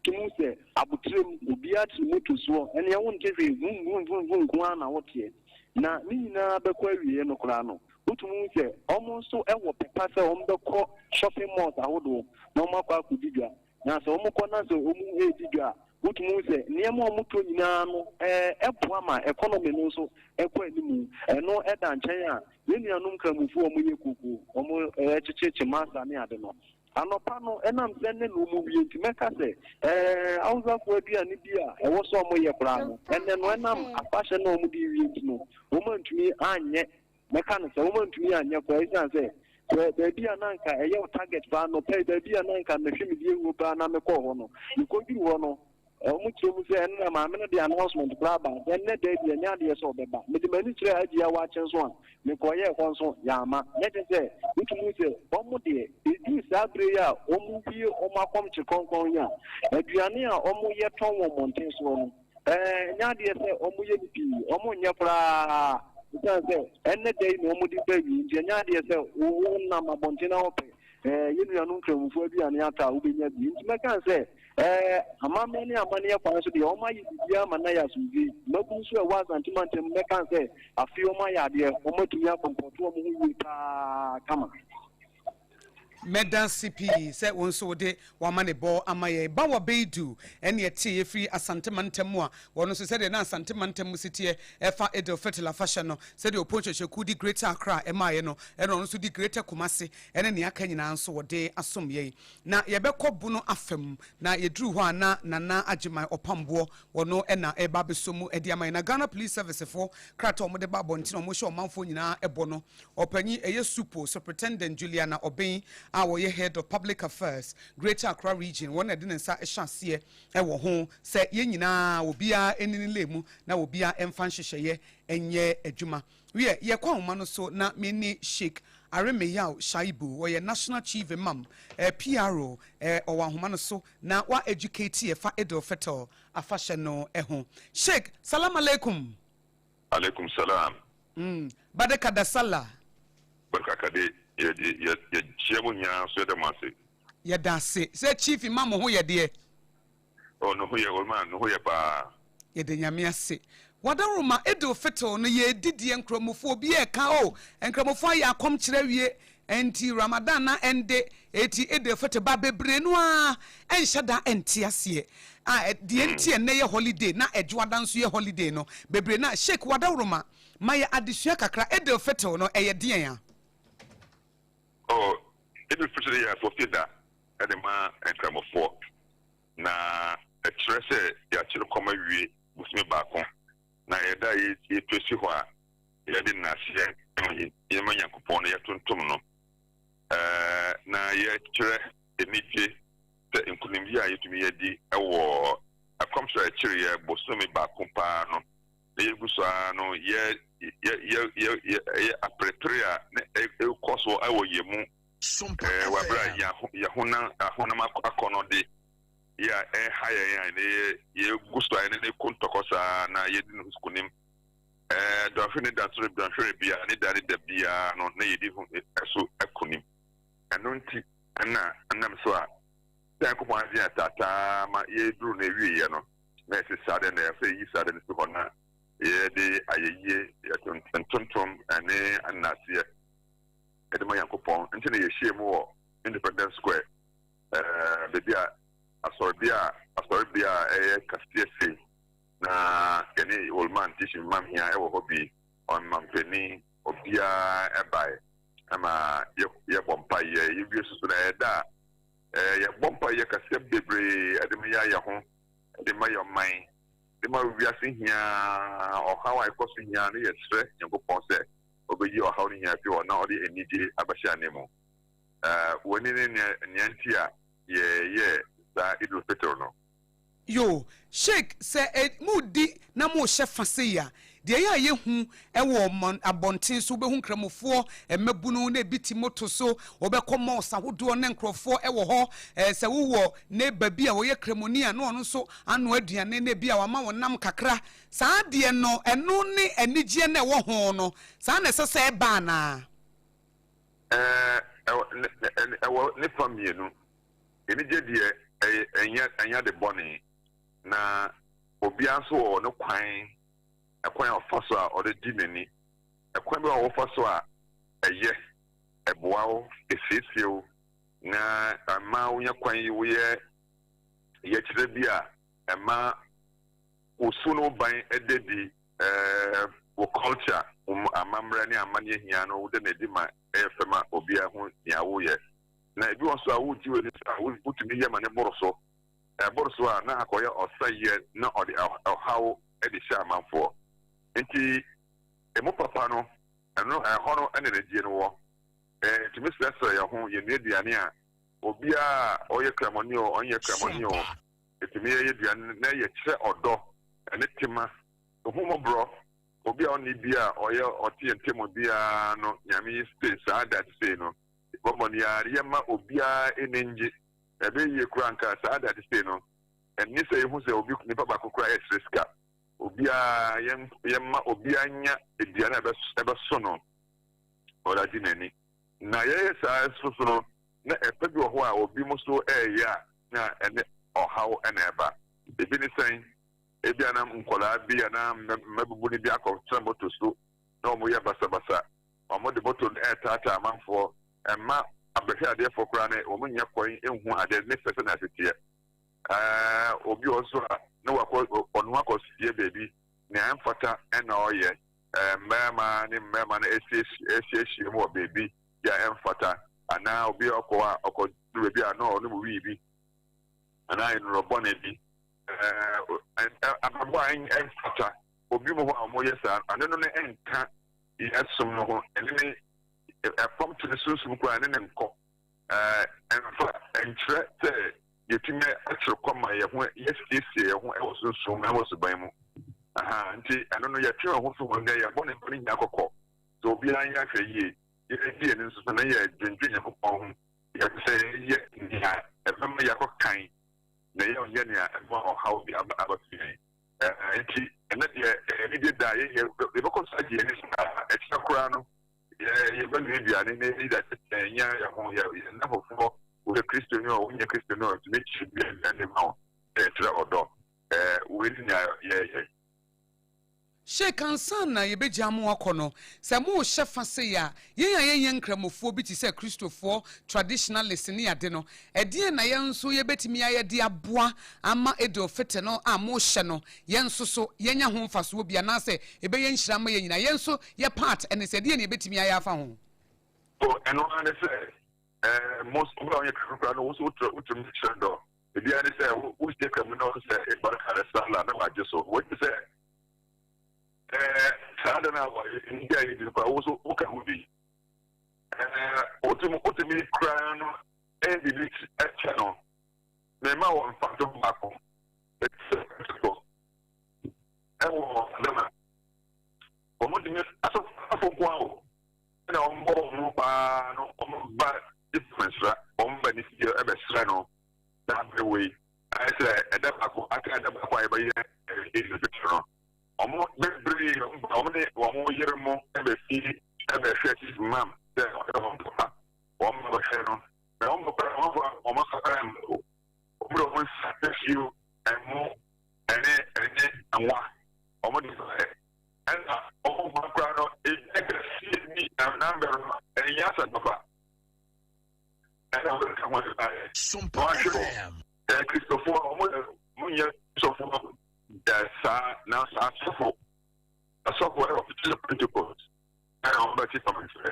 tumi hu sɛ aboterɛ mu, obiara te ne moto soɔ, ɛnneɛ wonte hwee, vum vum vum vum nko ara na woteɛ. Na ne nyinaa bɛkɔ awieeɛ no koraa no, Wotumi hu sɛ wɔn nso wɔ pɛ pa sɛ wɔbɛkɔ shopping malls ahodoɔ na wɔakɔ akɔdi dwa. Na sɛ wɔkɔ na sɛ wɔredi dwa a, wotumi hu sɛ nneɛma a wɔtɔ nyinaa no, ɛboa ma economy no nso kɔ anim. Ɛno da nkyɛn a, yɛn nuanom Nkramofoɔ a wɔyɛ kooko, wɔkyekyekye masa ne ade no, anɔpa no, ɛnam sɛ ɛnnɛ na wɔwie nti, mɛka sɛ Hausafoɔ aduane bi a ɛwɔ sɛ wɔyɛ koraa no, ɛnnɛ no, ɛnam afahyɛ no a wɔde rewie nti no, wɔantumi anyɛ. Mɛka no sɛ, wɔantumi anyɛ koraa esiane sɛ, sɛ baabi a na anka ɛyɛ wo target paa anɔpa yi, baabi a na anka mehwe me deɛ wuo paa na mekɔɔ hɔ no, mekɔduru hɔ no, wɔkyerɛ mu sɛ ɛno na maame no de announcement koraa ba sɛ nnɛ da yi deɛ ɛnyɛ adeɛ sɛ ɔbɛba. Mede m'ani kyerɛɛ Hajiya Waakye nso a, mekɔyɛɛ hɔ nso, yɛamma. Na kyerɛ sɛ, wotumi hu sɛ wɔn deɛ, ɛduru saa berɛ yi a wɔwie wɔn akɔmkye kronkron yi a, aduane a wɔyɛ tɔn wɔ mmɔnten soɔ no, Ɛnyɛ adeɛ sɛ wɔyɛ no pii, wɔnyɛ koraa ɛsiane sɛ ɛnnɛ da yi na wɔde ba awie nti ɛnyɛ adeɛ sɛ wonam abɔnten na wɔpɛ yɛn nuanom Nkramofoɔ aduane atɔ a wobɛnya bi. Nti mɛka sɛ amammerɛ ne amanneɛ kwan so deɛ wɔayɛ biribiara ma no ayɛ asomdwoe. Mmabunu nso a ɛwɔ Asante mantam mɛka sɛ afei wɔayɛ adeɛ, wɔatumi akɔmpɔto wɔn ho yie paa kama. Mɛda ase pii sɛ wo nso wode w'amanebɔ ama yɛn. Bawa Beidu ɛne ɛteeɛ firi Asante mantam mu a wɔn nso sɛdeɛ na Asante mantam mu si teɛ ɛfa Eid al-Fitr afahyɛ no, sɛdeɛ Opon Kyerɛkyerɛkuo di Greater Accra ɛmaeɛ no, ɛna ɔno nso di Greater Kumasi ɛne nea aka nyinaa nso wɔde asom yɛn. Na yɛbɛkɔ Bono afa mu, na yɛduru hɔ a na Nana Agyeman Ɔpamboɔ wɔno na ɛreba abɛsɔ mu de ama yɛn. Na Ghana Police Service foɔ krataa a wɔde ba abɔnten a wɔhyɛ ɔmanfoɔ nyinaa bɔ no, Ɔpanyin, ɛyɛ Supo, Superintendent Juliana Obeng a ɔyɛ Head of Public Affairs, Greater Accra Region, wɔn na ɛde ne nsa hyɛ aseɛ wɔ ho sɛ yɛn nyinaa obiara nni ne lane mu na obiara mfa nhyehyɛeɛ nyɛ adwuma. Wiɛ, yɛkɔ ahoma no so na me ne Sheik Aremeyau Shaibu, ɔyɛ National Chief Imam, PRO, ɔwɔ ahoma no so na wa educate yɛ fa Eid al-Fitr afahyɛ no ho. Sheik, Salam Alaikum. Alaikum salaam. Mm, Barka da Sallah. Barka ka de, yɛ yɛ yɛkyia mo nyinaa nso yɛda mo ase. Yɛda ase sɛ Chief Imam ho yɛ deɛ. Oh, ne ho yɛ, Olman, ne ho yɛ paa. Yɛda Nyame ase. Wadaroma, Eid al-Fitr no yɛredi deɛ Nkramofoɔ obiara ɛka oh, Nkramofoɔ ayɛ akɔmkyerɛ awie, ɛnti Ramadan na ɛnde, eti Eid al-Fitr ba bebree no ara ɛnhyɛ da ɛnte aseɛ. A deɛ nti ɛnnɛ yɛ holiday na Ɛdwoada nso yɛ holiday no, bebree no a, Sheik Wadaroma, Ma yɛ adesua kakra, Eid al-Fitr no, ɛyɛ deɛn a? Oh, Eid al-Fitr yɛ asɔfie da de ma Nkramofoɔ, na ɛkyerɛ sɛ yɛakyere kɔm awie bosome baako, na ɛyɛ da a yɛtu asi hɔ a yɛde nnaseɛ ma Nyankopɔn na yɛtontom no, na yɛkyerɛ anigye sɛ nkonimdie a yɛtumi adi wɔ akɔmhyɛ a ɛkyereɛ bosome baako paa no. Na yegu so ara no, yɛ yɛ yɛ yɛ yɛ ɛyɛ aperepere a na ɛrekɔ so wɔ yɛn mu ɛɛ wɔ abere a yɛn aho yɛn honam ahonam akɔnnɔ de yɛ a ɛreha yɛn a na yɛ yɛgu so a yɛne no ko ntɔkɔ saa na yɛdi no ho nkonim. Ɛɛ dɔnhwere ne dansore dɔnhwere biara ne da ne da biara no na yɛdi ho ɛso nkonim. Ɛno nti na ɛnam so a sɛ Nyankopɔn agye yɛn taataa ma yɛduru n'awieeɛ no, na ɛte saa dɛn na ɛsɛ sɛ yɛyi saa ade no fi hɔ na yɛde ayɛyie, ntontom ne ananaaseɛ de ma Nyankopɔn nti na yɛhyia mu wɔ Independence Square, baabi a asɔrebea a asɔrebea a ɛyɛ kɛseɛ sei na yɛne Olman Teaching Mam hia wɔ hɔ bi, ɔmampanin, obiara ɛbae ma yɛbɔ mpaeɛ. Yɛwie soso na ɛyɛ da a yɛbɔ mpaeɛ kɛseɛ bebree de ma yɛ ho, de ma yɛ ɔman, de ma wiase hia, ɔhaw a ɛkɔ so hia no. Yɛsrɛ Nyankopɔn sɛ ɔbɛyi ɔhaw no hia fi hɔ na ɔde anigye abɛhyɛ anan mu. Wani ne nea nti a yɛyɛ saa Idul Fitr no. Yo, Sheik, sɛ ɛ, moredi na morehyɛ fa sei a, deɛ ɛyɛ a yɛhu wɔ ɔman, abɔnten so, wobɛhu Nkramofoɔ mmabunu na ebi te moto so, wɔbɛkɔ malls ahodoɔ na nkurɔfoɔ wɔ hɔ. Ɛ, sɛ wowɔ neighbour bi a ɔyɛ Kramoni a, na ɔno nso anoa aduane na ebi a wama wo nam kakra. Saa adeɛ no, ɛno ne anigyeɛ no a ɛwɔ ho no, saa na ɛsɛ sɛ ɛba anaa? Ɛɛ, ɛwɔ, ɛwɔ ne fa mmienu. Anigye deɛ, ɛyɛ, ɛnyɛ, ɛnyɛ ade bɔne. Na obiara nso wɔ ne kwan, ɛkwan a ɔfa so a ɔde gye n'ani. Ɛkwan bi a wɔfa so a ɛyɛ, ɛboa wo, ɛsiesie wo, na ɛma wonya kwan yi woyɛ yɛkyerɛ bi a ɛma wo su ne wo ban da di, ɛɛ, wo culture, wo amammerɛ ne amanneɛ hia no wode no adi ma ɛyɛ fɛ ma obiara hu nea woyɛ. Na ebi wɔ nso a wogye w'ani so a wotumi yɛ ma ne boro so. Ɛboro so a, na akɔyɛ ɔsɛeɛ na ɔde ɔhaw de hyɛ amanfoɔ. Nti emu papa no, ɛno ɛhɔ no na anigyeɛ no wɔ. Yɛtumi srɛsrɛ yɛn ho, yɛnoa aduane a, obiara a ɔyɛ Kramoni o, ɔnyɛ Kramoni o, yɛtumi yɛ aduane na yɛkyerɛ ɔdɔ ne tema, ahummɔborɔ. Obi a ɔnni bi a ɔyɛ ɔte yɛn ntam biara no, Nyame yi se saa da te sei no, yɛbɔ mmɔden ara yɛmma obiara ani nnye. Ɛbɛyɛ yie koraa anka saa da te sei no, ɛnne sɛ yɛhu sɛ obi nipa baako koraa ɛresrɛ sika. Obiara yɛn yɛmma obiara nya aduane a ɛbɛso no ɔde agye n'ani. Na yɛyɛ saa nso so no, na ɛpɛ bi wɔ hɔ a obi mo so ɛreyɛ a na ɛne ɔhaw na ɛba. Ebi ne sɛn? Ebia na nkwadaa bi anaa mmabunu bi akɔtena moto so na wɔyɛ basabasa. Wɔde moto no retaataa amanfoɔ. Ɛmma abɛhwɛadeɛfoɔ koraa no wɔnnya kwan nhu adeɛ ne fɛ sɛnea ɛsi teɛ. Ɛɛ obi wɔ nso a na wakɔ ɔno akɔsie baabi nea ɛmfata na ɔyɛ. Ɛɛ mmarima ne mmarima no ahyiahyia mu wɔ baabi a ɛmfata anaa obi ɔkɔ a ɔkɔduru baabi a na ɔnom wii bi anaa nnuro bɔne bi. Ɛɛ abrabɔ a ɛmfata. Obi mu hɔ a wɔyɛ saa ano no nka yɛn som no ho, ɛne ne ɛfam to ne sunsum koraa ɛne ne nkɔ. Ɛmfa ɛnkyerɛ sɛ yɛtumi akyerɛ kɔ ma yɛn ho yɛsiesie yɛn ho wɔ sunsum mu wɔ suban mu. Aha nti ɛno no yɛtwe yɛn ho fi ho nnɛ yɛbɔ ne bɔ ne nyinaa kɔkɔ sɛ obiara nyɛ ahwɛ yie. Yɛdi yɛn nso so na yɛdwendwen Nyankopɔn ho yɛpɛ sɛ yɛyɛ nea ɛbɛma yɛakɔ kan na yɛnyɛ nea ɛbɛma ɔhaw bi aba abɛto yɛn. Nti ɛnɛ deɛ anigye da yɛyɛ yɛbɛkɔ so agye yɛn ani saa ɛkyerɛ koraa no yɛbɛnoa aduane na yɛdi da kyɛ yɛnya yɛn ho yɛ yɛn nnamfofoɔ woyɛ Kristoni o wonyɛ Kristoni o tumi kyɛ bi aduane ma wo na yɛkyerɛ ɔdɔ. Wei ne nea yɛyɛ. Sheik, ansa na yɛbɛgyaa mo akɔ no, sɛ morehyɛ fa sei a, yɛn a yɛnyɛ Nkramofoɔ bi te sɛ Kristofoɔ, traditionalists ne ade no, ɛdeɛn na yɛn nso yɛbɛtumi ayɛ de aboa ama Eid-el-Fitr no a morehyɛ no, yɛn nso so yɛanya ho mfasoɔ bi anaasɛ ɛbɛyɛ nhyira ama yɛn nyinaa? Yɛn nso yɛ part ne sɛ, ɛdeɛn na yɛbɛtumi ayɛ afa ho? So ɛno ara ne sɛ, eh, mo nso, wo a wonyɛ Kristoni koraa no, wo nso wotumi kyerɛ dɔ. Ebiara ne sɛ, wohyia Kramoni na ɔka sɛ, Barka da Sallah, na wagye so. Wei te sɛ, eh, saa da no a anigye a yɛdi no koraa, wo nso woka ho bi. Eh, wotumi, wotumi koraa no ɛyɛ biribi kyɛ no. Mema wɔ mfatoho baako. Ɛte sɛ Pentecost ɛwɔ Adana. Wɔn de asɔfo nko ara o, ɛna wɔn bɔ wɔn ho paa no, wɔn ba nsra, wɔn ba ne fie ɛbɛsrɛ no. Saa bere wei, ayɛ sɛ ɛda baako aka ɛda baako a yɛbɛyɛ Eid Fitr no, wɔn bebree wɔn ba wɔn ne wɔn yere mo ɛbɛfi ɛbɛhwɛ Chief Imam sɛ ɔyɛ wɔn papa, wɔn ba bɛhwɛ no, na wɔn ba wɔn afa wɔn asa ɛmma o, wɔn de wɔn nsa nsuo, ɛmo ɛne ɛne nwa wɔn de baeɛ. Ɛna wɔde ka ho asɛm ayɛ. Wɔahwɛ wɔ ɛɛ Kristofoɔ a wɔn wɔn nyɛ sɔfoɔ da saa nanso asɔfo asɔfo ɛwɔ Church of Pentecost ɛna wɔn bɛte fam mfrɛ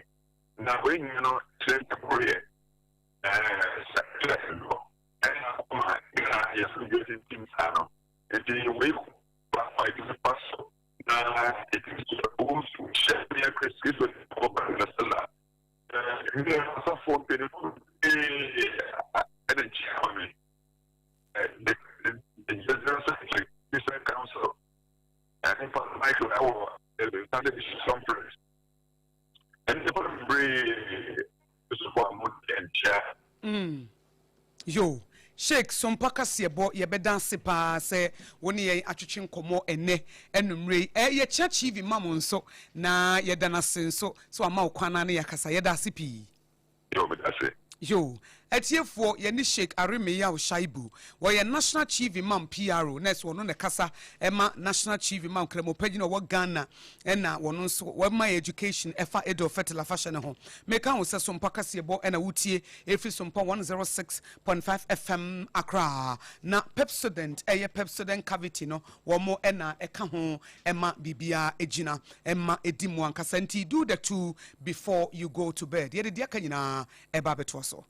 na wɔn nyinaa no kyerɛ ntakoreyɛ ɛɛ sɛ kyerɛ ɛdɔ ɛna ɔma Ghana yɛsɛ dwa tintim saa no nti wei baako a ɛtumi fa so na ɛtumi so wɔn hyɛ yɛ Kristo ɔba na sɛla ɛɛ asɔfoɔ mpanyinfoɔ ee ɛna nkyɛn mi the the General Secretary Christian Council ɛne Pastor Michael ɛwɔ Sunday Bishop Conference ɛne nipa bebree nso a mo nkyɛn. Yo, Sheik Sompa Kaseɛbɔ, yɛbɛda ase paa sɛ wo ne yɛn atwetwe nkɔmmɔ ɛnɛ anummerɛ yi. Yɛkyia Chief Imam nso na yɛda no ase nso sɛ wama wo kwan na ne yɛakasa. Yɛda ase pii. Yo, meda ase. Yo, atiefoɔ, yɛne Sheik Arimiyaw Shaibu, wɔyɛ National Chief Imam PRO, na ɛsɛ ɔno na kasa ɛma National Chief Imam Kramopanyin a ɔwɔ Ghana, ɛna wɔno nso wɔma yɛ education ɛfa Eid al-Fitr afahyɛ ne ho. Meka ho sɛ Sompa Kaseɛbɔ ɛna wotie ɛfiri Sompa 106.5 FM Accra, na Pepsodent, ɛyɛ Pepsodent cavity no wɔn ɛna ɛka ho ɛma biribiara gyina ɛma ɛdi mu ankasa. Nti do the two before you go to bed. Yɛde deɛ aka nyinaa ɛba abɛtoa so.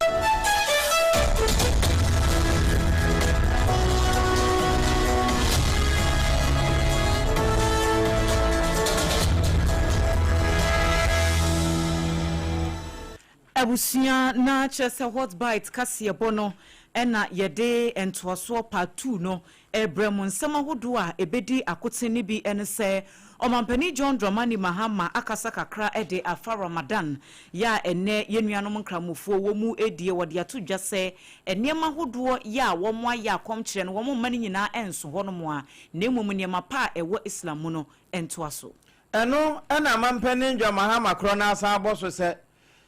Abusua, na kyerɛ sɛ Hot Bite kaseɛbɔ no ɛna yɛde ntoasoɔ part 2 no ɛbrɛ mu. Nsɛm ahodoɔ a ɛbɛdi akoten no bi ɛne sɛ Ɔmampanin John Dramani Mahama akasa kakra ɛde afa Ramadan yɛ a ɛnɛ yɛn nuanom nkramofoɔ wɔ mu edie. Wɔde ato dwa sɛ nneɛma ahodoɔ yɛ a wɔn ayɛ akɔmkyerɛ no, wɔn mma no nyinaa ɛnso hɔnom a, na mmom nneɛma pa a ɛwɔ Islam mu no ɛntoa so. Ɛno ɛna mampanin John Mahama korɔ no asan abɔ so sɛ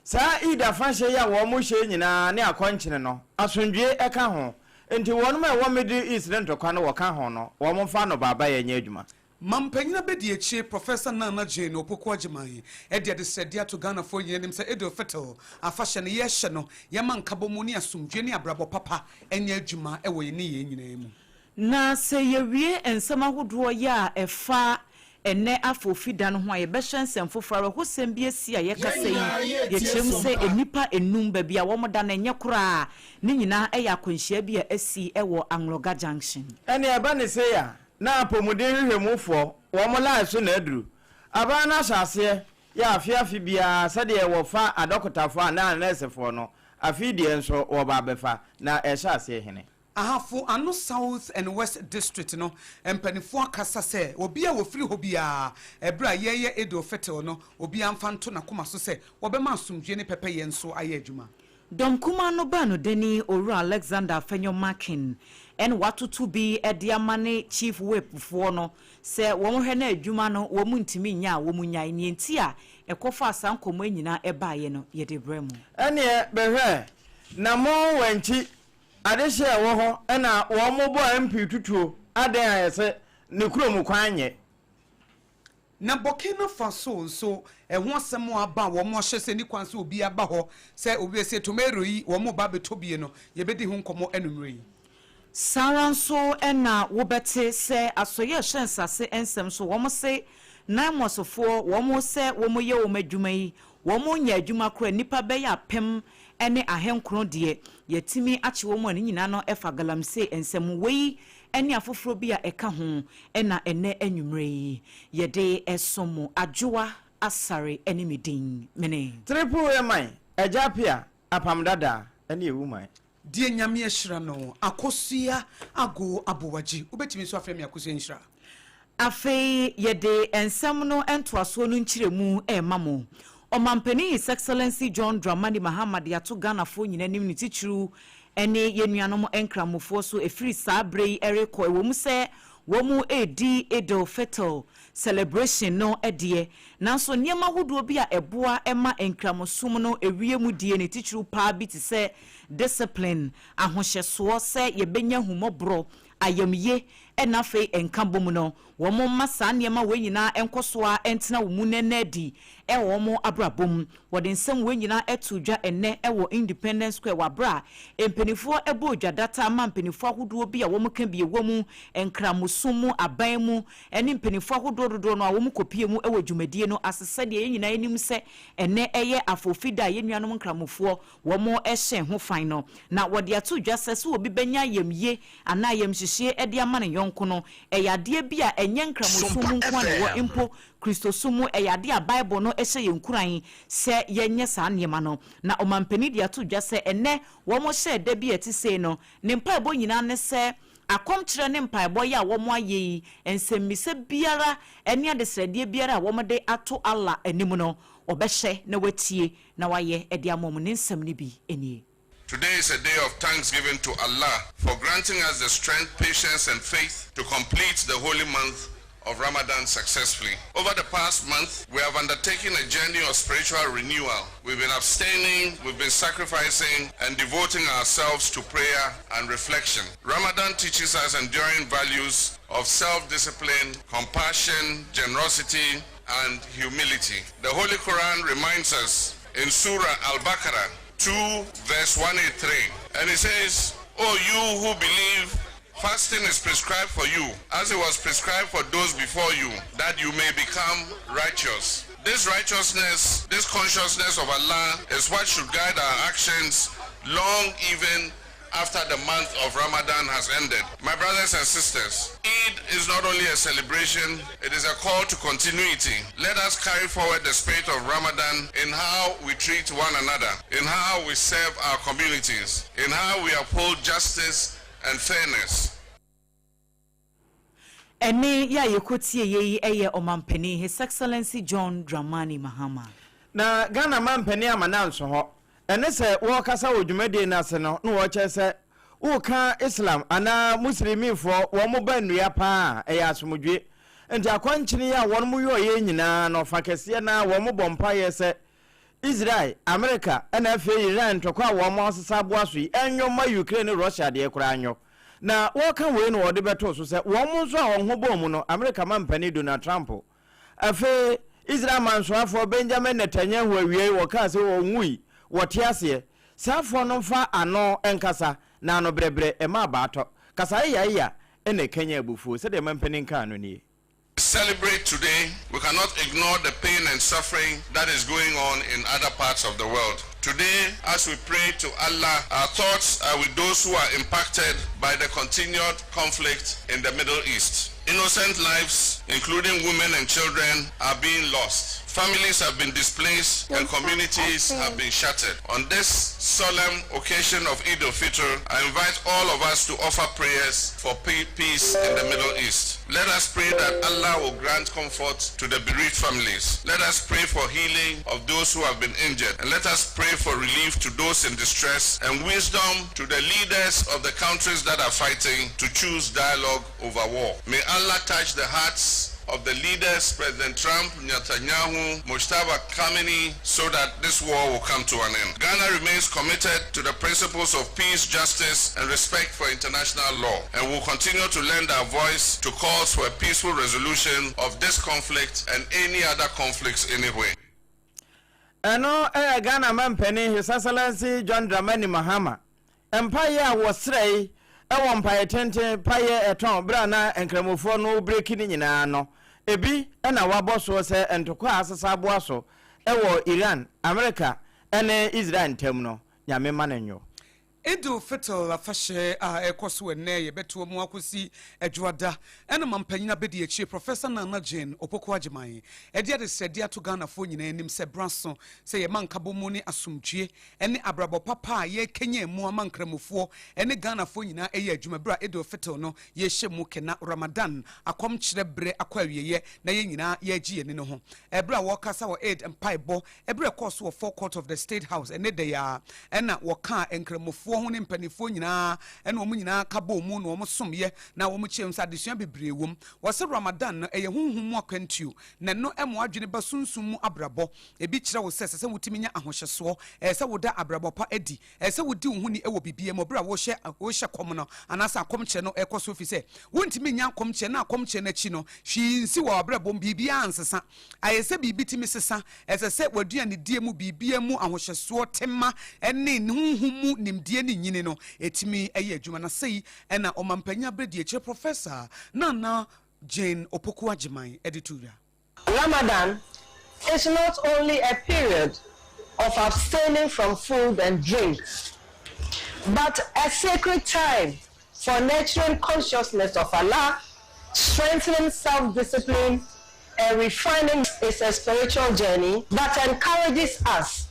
saa Eid afahyɛ yi a wɔn hyɛ nyinaa ne akɔnkyene no, asomdwie ɛka ho, nti wɔn a ɛwɔ Middle East ne ntɔkwa no wɔka ho no, wɔn mfa no baaba yɛ nyɛ adwuma. Mampanyin abɛdi akyire Professor Nana Jane Opoku Agyemang ɛde adesrɛdeɛ ato Ghanafoɔ nyinaa anim sɛ Eid al-Fitr afahyɛ no yɛrehyɛ no, yɛma nkabɔmu ne asomdwie ne abrabɔ papa ɛnyɛ adwuma ɛwɔ yɛn ne yɛn nyinaa mu. Na sɛ yɛwie nsɛm ahodoɔ yɛ a ɛfa ɛnɛ afɔfi da no ho a, yɛbɛhyɛ nsɛm foforɔ. Awerɛhosɛm bi asi a yɛkasa yi, yɛkyerɛm sɛ nnipa enum baabi a wɔn da no ɛnyɛ koraa. Ne nyinaa ɛyɛ akwanhyia bi a asi ɛwɔ Anloga Junction. Ɛne ɛba ne sei a na apɔmuden hwehwɛmufoɔ wɔn line so na aduru aban no ahyɛ aseɛ yɛ afe afe biara sɛdeɛ wɔfa adɔkotafoɔ anaa anɛɛsefoɔ no, afe deɛ nso wɔba abɛfa na ɛhyɛ aseɛ hene. Ahafo Ano South and West District no mpanimfoɔ akasa sɛ obi a wɔfiri hɔ biara, ɛberɛ a yɛreyɛ Eid al-Fitr no, obiara mfa nto n'akoma so sɛ wɔbɛma asomdwie ne pɛpɛyɛ nso ayɛ adwuma. Dɔm kuma no baa no dani Owura Alexander Afenyo Markin ɛna watoto bi de ama ne chief whip foɔ no sɛ wɔn hwɛ na adwuma no wɔn ntumi nya a wɔn nyae. Nea nti a ɛkɔfa saa nkɔmmɔ yi nyinaa ɛbaeɛ no, yɛde brɛ mu. Ɛneɛ bɛhwɛ na mo wankyi adehyeɛ ɛwɔ hɔ ɛna wɔn mo bɔ MP tutuo adɛn a yɛsɛ ne kurom kwan nyɛ. Na Burkina Faso nso ɛho asɛm aba a wɔn ahyɛ sɛ ni kwan sɛ obi aba hɔ sɛ obi sɛ tomato yi wɔn ba abɛtɔ bie no, yɛbɛdi ho nkɔmmɔ anummerɛ yi. Saa ara nso ɛna wobɛte sɛ asɔyɛ ɛhyɛ nsase nsɛm so, wɔn se NAIMOSfoɔ wɔn sɛ wɔn yɛ wɔn adwuma yi, wɔn nyɛ adwuma koraa nnipa bɛyɛ 1900 deɛ yɛtumi akye wɔn a ne nyinaa no ɛfa galamsey nsɛm wei ɛne afoforɔ bi a ɛka ho. Ɛna ɛnɛ anwummerɛ yi yɛde ɛsom mo. Adwoa Asare ɛne me din mene Triple A man Agya Pia apam dada ɛne ewu man. Deɛ Nyame ahyira no, Akosua Ago Abowagye. Wobɛtumi nso afrɛ me Akosua Nhyira. Afei yɛde nsɛm no ntoasoɔ no nkyerɛmu ɛrema mo. Ɔmampanin His Excellency John Dramani Mahama de ato Ghanafoɔ nyinaa anim, ne titiriw ne yɛn nuanom nkramofoɔ so, ɛfiri saa berɛ yi ɛrekɔ, ɛwɔ mu sɛ wɔn redi Eid al-Fitr celebration no deɛ, nanso nneɛma ahodoɔ bi a ɛboa ma nkramosom no ewie mu die, ne titiriw paa bi te sɛ discipline, ahohyɛsoɔ sɛ yɛbɛnya humɔborɔ, ayamye. Ɛna afei nkabom no, wɔn mma saa nneɛma wei nyinaa nkɔ so a ɛntena wɔn mu nɛnɛ adi ɛwɔ wɔn abrabɔ mu. Wɔde nsɛm wei nyinaa ɛto dwa ɛnɛ ɛwɔ Independence Square wɔ abera a mpanimfoɔ ɛbɔ dwa data ama mpanimfoɔ ahodoɔ bi a wɔn ka bi ɛwɔ mu, nkramosom mu, aban mu, ɛne mpanimfoɔ ahodoɔ dodoɔ no a wɔn kɔpie mu ɛwɔ dwumadie no ase, sɛdeɛ yɛn nyinaa anim sɛ ɛnɛ ɛyɛ afofida a yɛn nuanom nkramofoɔ wɔn ɛhyɛn ho fan no. Na wɔde ato dwa sɛ obi bɛnya yamyie anaa yamhyehyɛ ɛde ama ne yɔnko no, ɛyɛ adeɛ bi a ɛnyɛ nkramosom mu nko a na ɛwɔ, mpo Kristosom mu ɛyɛ adeɛ a Bible no ɛhyɛ yɛn nkuran sɛ yɛnyɛ saa nneɛma no. Na ɔmampanin de ato dwa sɛ ɛnɛ wɔn hyɛ da bi a ɛte sei no, ne mpaebɔ nyinaa ne sɛ akɔmkyerɛ ne mpaebɔ yi a wɔn ayɛ yi, nsɛmmisa biara ne adesrɛdeɛ biara a wɔde ato Allah anim no, ɔbɛhyɛ na watie na wayɛ ɛde ama wɔn. Ne nsɛm no bi nie. Today is a day of thanksgiving to Allah for granting us the strength, patience, and faith to complete the holy month of Ramadan successfully. Over the past month, we have undertaken a journey of spiritual renewal. We've been abstaining, we've been sacrificing, and devoting ourselves to prayer and reflection. Ramadan teaches us enduring values of self-discipline, compassion, generosity, and humility. The Holy Quran reminds us in Surah Al-Baqarah 2 verse 183, and it says, "O you who believe, fasting is prescribed for you, as it was prescribed for those before you, that you may become righteous." This righteousness, this consciousness of Allah is what should guide our actions long even after the month of Ramadan has ended. My brothers and sisters, Eid is not only a celebration, it is a call to continuity. Let us carry forward the spirit of Ramadan in how we treat one another, in how we serve our communities, in how we uphold justice and fairness. Ɛne yɛ a yɛkɔtie yɛ yi ɛyɛ ɔmampanin, His Excellency John Dramani Mahama. Na Ghana mampanin ama na nso hɔ ɛne sɛ wɔrekasa wɔ dwumadie no ase no, na wɔrekyerɛ sɛ woka Islam anaa Muslimifoɔ, wɔn mo ba nnua paa a ɛyɛ asomdwe, nti akɔnkyene yi a wɔn mo yɔɔyɛ nyinaa no fa kɛseɛ na wɔn mo bɔ mpaeɛ sɛ Israel, Amerika ɛna afei Iran ntɔkwa a wɔn mo asesa aboa so yi ɛnyɔ ma Ukraine ne Russia deɛ koraa nyɔ. Na wɔka wei no, wɔde bɛtoo so sɛ wɔn mo nso a wɔn ho bɔɔ mu no, Amerika mampanin Donald Trump, afei Israel mansoafoɔ Benjamin Netanyahu, awie wɔkaa sɛ ɔnwui, wɔte aseɛ. Saafoɔ no mfa ano nkasa na ano brɛbrɛ ɛma abaatɔ kasa yeyayeya ɛna ɛkanya abufuo. Sɛdeɛ mampanin kaa no nie. Celebrate today, we cannot ignore the pain and suffering that is going on in other parts of the world. Today, as we pray to Allah, our thoughts are with those who are impacted by the continued conflict in the Middle East. Innocent lives, including women and children, are being lost. Families have been displaced and communities have been shattered. On this solemn occasion of Eid al-Fitr, I invite all of us to offer prayers for peace in the Middle East. Let us pray that Allah will grant comfort to the bereaved families. Let us pray for healing of those who have been injured. And let us pray for relief to those in distress and wisdom to the leaders of the countries that are fighting to choose dialogue over war. May Allah touch the hearts of the leaders, President Trump, Netanyahu, Mojtaba Khamenei, so that this war will come to an end. Ghana remains committed to the principles of peace, justice, and respect for international law, and will continue to lend our voice to calls for a peaceful resolution of this conflict and any other conflicts anywhere. Ɛno ɛyɛ Ghana mampanin, His Excellency John Dramani Mahama, mpaeɛ a wɔsrɛ ɛwɔ mpaeɛ tenten paeɛ ɛtɔn berɛ a na nkramofoɔ no break no nyinaa no, ebi ɛna wabɔ soɔ sɛ ntokwa a asesa aboa so ɛwɔ Iran, Amerika ɛne Israel ntam no, Nyame ma no nwɔ. Idul Fitr afahyɛ a ɛkɔ so ɛnnɛ, yɛbɛtoa mu akɔsi Adwoada, ɛna mampanyin abɛdi akyire, Professor Nana Jane Opoku Agyeman, ɛde adesrɛde ato Ghanafoɔ nyinaa anim sɛ bra so sɛ yɛma nkabɔ mu ne asomdwie ne abrabɔ papa a yɛkɛnya mu ama nkramofoɔ ne Ghanafoɔ nyinaa ɛyɛ adwuma berɛ a Idul Fitr no yɛhyɛ mu kena Ramadan akɔmkyerɛ berɛ akɔ awieeɛ na yɛn nyinaa yɛagye yɛni no ho. Ɛberɛ a wɔrekasa wɔ Eid mpaebɔ ɛberɛ ɛkɔɔ so wɔ forecourt of the State House ɛne da yi a ɛna wɔkaa nkramofoɔ. asɔfoɔ ho ne mpanimfoɔ nyinaa ɛna wɔn nyinaa ka bɔɔ mu na wɔn somyɛ na wɔn kyerɛ mu sɛ adesua bebree wɔ mu. Wɔsɛ Ramadan no ɛyɛ honhom mu akwantuo, na ɛno ɛmo adwene ba sunsum mu abrabɔ. Ebi kyerɛ wo sɛ ɛsɛ sɛ wotumi nya ahohyɛsoɔ, ɛyɛ sɛ woda abrabɔ pa adi, ɛyɛ sɛ wodi wo ho ni wɔ biribiara mu ɔberɛ a wohyɛ kɔm no anaasɛ akɔmkyerɛ no ɛkɔ so, ɛfiri sɛ wontumi nya akɔmkyerɛ na akɔmkyerɛ no akyi no hwee nsi wɔ abrabɔ mu, biribiara nsesa. Ayɛ sɛ biribi tumi sesa. Ɛsɛ sɛ w'aduanedie mu biribiara mu ahohyɛsoɔ, tema ne ne honhom mu nimdeɛ ne nyini no ɛtumi yɛ adwuma. Na sei ɛna ɔmampanyin aberɛdiakyire Professor Nana Jane Opoku Agyemang de to dwa. Ramadan is not only a period of abstaining from food and drink, but a sacred time for nurturing consciousness of Allah, strengthening self-discipline, and refining. Is a spiritual journey that encourages us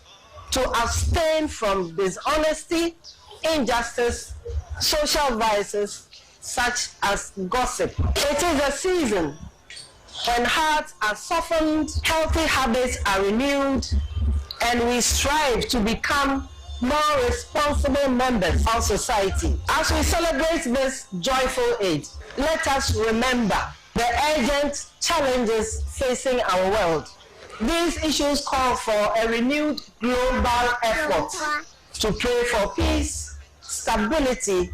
to abstain from dishonesty, injustice, social vices such as gossip. It is a season when hearts are softened, healthy habits are renewed, and we strive to become more responsible members of society. As we celebrate this joyful Eid, let us remember the urgent challenges facing our world. These issues call for a renewed global effort to pray for peace, stability,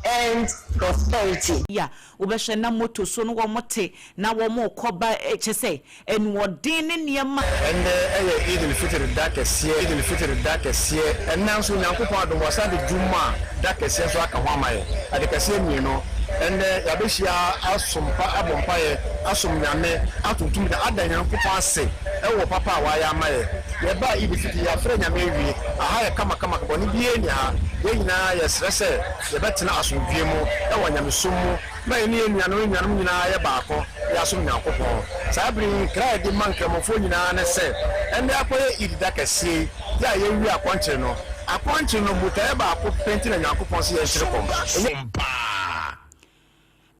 and prosperity. Ya wobɛhwɛ na moto so no, wɔn te na wɔn kɔ ba, kyɛ sɛ ɛnuɔden ne nneɛma. Ɛnɛ ɛyɛ Eid al-Fitr da kɛseɛ, Eid al-Fitr da kɛseɛ. Ɛnɛ nso Nyankopɔn adom, wɔsan de dwuma da kɛseɛ nso aka ho ama yɛ. Ade kɛseɛ mmienu ɛnɛ yɛabɛhyia asom pa, abɔ mpaeɛ, asom Nyame, atontom da, ada Nyankopɔn ase ɛwɔ papa a wayɛ ama yɛ. Yɛba Eid Fitr, yɛafrɛ Nyame awie. Aha yɛ kamakama, bɔne biara ni ha. Yɛn nyinaa yɛsrɛ sɛ yɛbɛtena asomdwie mu ɛwɔ nyamesom mu na yɛne yɛn nuanom nyinaa yɛ baako, yɛasom Nyankopɔn. Saa bere yi, nkra a yɛde ma nkramofoɔ nyinaa ne sɛ ɛnɛ akɔyɛ Eid da kɛseɛ yi yɛ a yɛwie akɔnkyere no. Akɔnkyere no botaeɛ baako pɛ nti na Nyankopɔn sɛ yɛnkyere kɔm ɛnyɛ.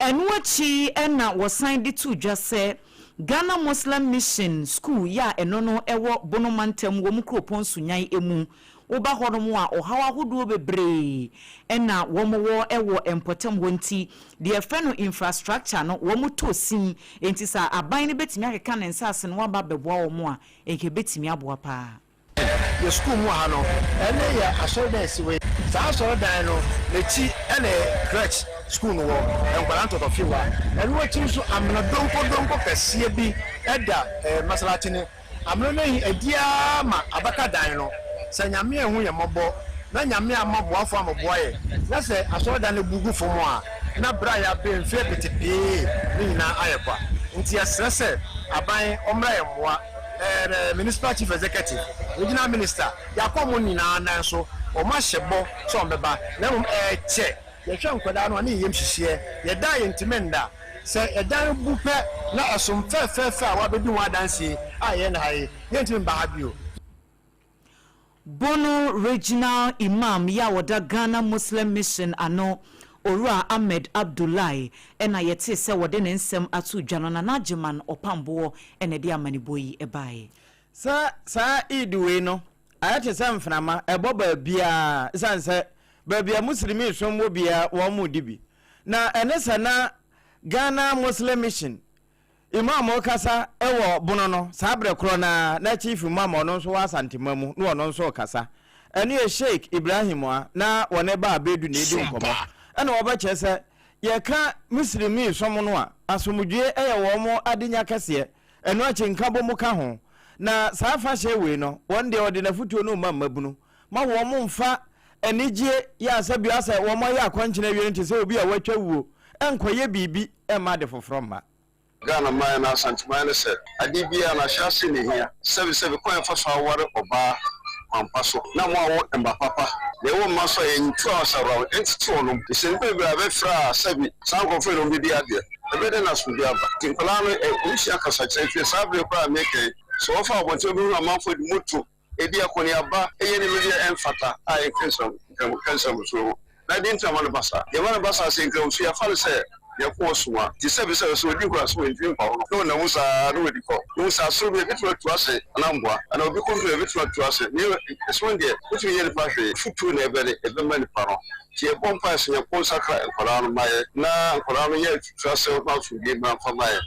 Ɛno akyi ɛna wɔsan de to dwa sɛ Ghana Muslim Mission School yɛ a ɛno no ɛwɔ Bono mantam wɔ mu kuropɔn Sunyan emu. Woba hɔnom a, ɔhaw ahodoɔ bebree ɛna wɔn wɔ ɛwɔ mpɔtam hɔ, nti deɛ ɛfrɛ no infrastructure no wɔn tɔ sin. Nti sɛ aban no bɛtumi akeka ne nsa ase no waba abɛboa wɔn a, nka bɛtumi aboa paa. Yɛ sukuu mu ha no, ɛne yɛ asɔredan si wei. Saa asɔredan no n'akyi ɛna crèche sukuu no wɔ, nkwadaa ntɔtɔfiwa. Ɛno akyi nso, amena donkodonko kɛseɛ bi ɛda masalakyi ne amena no yi adiaa ma abaka dan no. Sɛ Nyame ɛho yɛ mmɔbɔ na Nyame ama boafo amɔboa yɛ na sɛ asɔredan no bugu fam a, na berɛ a yɛabɛ mfeɛ petepee ne nyinaa ayɛ kwa. Nti yɛsrɛ sɛ aban ɔmmra yɛ mmoa. Municipal chief executive, regional minister, yɛakɔ mo nyinaa nan so, ɔmo ahyɛ bɔ sɛ ɔmbɛba, na mmom ɛɛkyɛ. Yɛhwɛ nkwadaa no a, ne yɛyam hyehyeɛ. Yɛda a yɛntumi nda sɛ ɛdan bu pɛ na ɛsom fɛɛfɛɛfɛ a wabɛdi ho adansie a yɛn na ha yi, yɛntumi mba ha bio. Bono Regional Imam yi a wɔda Ghana Muslim Mission ano, Owura Ahmed Abdullahi, ɛna yɛte sɛ wɔde ne nsɛm ato dwa no. Nana Agyeman Ɔpamboɔ ɛna ɛde amanebɔ yi ɛbaeɛ. Sɛ saa Eid wei no ayɛ te sɛ mframa ɛbɔ baabiaa, ɛsiane sɛ baabi a Muslimi som wɔ biara wɔn mu di bi. Na ɛne sɛ na Ghana Muslim Mission imam kasa ɛwɔ Bono no, saa berɛ korɔ naa na chief imam ɔno nso wɔ Asantema mu na ɔno nso kasa. Ɛno yɛ Sheikh Ibrahim a na wɔne ba abɛdu na ɛdi nkɔmmɔ, ɛna wɔbɛkyerɛ sɛ yɛka Muslimi som no a, asomdwie ɛyɛ wɔn mo adenya kɛseɛ. Ɛno akyi, nkabɔ mu ka ho. Na saa afahyɛ wei no, wɔn deɛ wɔde n'afotuo no ma mmabunu ma wɔn mo mfa anigye yɛ asɛ bia sɛ wɔn ayɛ akɔnkyene awie no te sɛ obi a watwa wuo nkɔyɛ biribi mma ade foforɔ mma. Ghana man na Asanteman no, sɛ ade biara na ahyɛ ase ne hia sɛbesɛbe kwan ɛfa so aware ɔbaa kwampa so na mo awo mba papa na ɛwɔ mma so a yɛntu asawraw ɛntete wɔnom sɛ nnipa bebree a bɛfrɛ a sɛbi saa nkurɔfoɔ yi na wɔbɛdi adeɛ ɛbɛyɛ dɛ na asomdwe aba. Nti nkwadaa no wɔhyia kasakyerɛ fie saa bere koraa a meka yi, sɛ wɔfa abɔnten wobɛhunu amanfoɔ de moto ɛdi akɔneaba, ɛyɛ nneɛma bi a ɛmfata a ɛnka nkramosom ho. Na deɛ nti na ma no ba saa, deɛ ma no ba saa sɛ nkramosom yɛafa no sɛ Nyankopɔn soma. Nti sɛbi sɛ sɛ odi hɔ a sɛ ontumi mpa ho no, na ɔnam mu saa na wadi kɔ. Mehu sɛ asoro bi ebetumi atu ase anaa mmoa, anaa obi kɔm bi ebetumi atu ase. Ne ɛsono no deɛ, wotumi nyɛ nipa hwee. Afotuo na ɛbɛde ɛbɛma nipa no. Nti yɛbɔ mpaeɛ sɛ Nyankopɔn nsakra nkwadaa no mma yɛ, na nkwadaa no nyɛ atuturasɛm na asomdwie mmra mfa mma yɛ.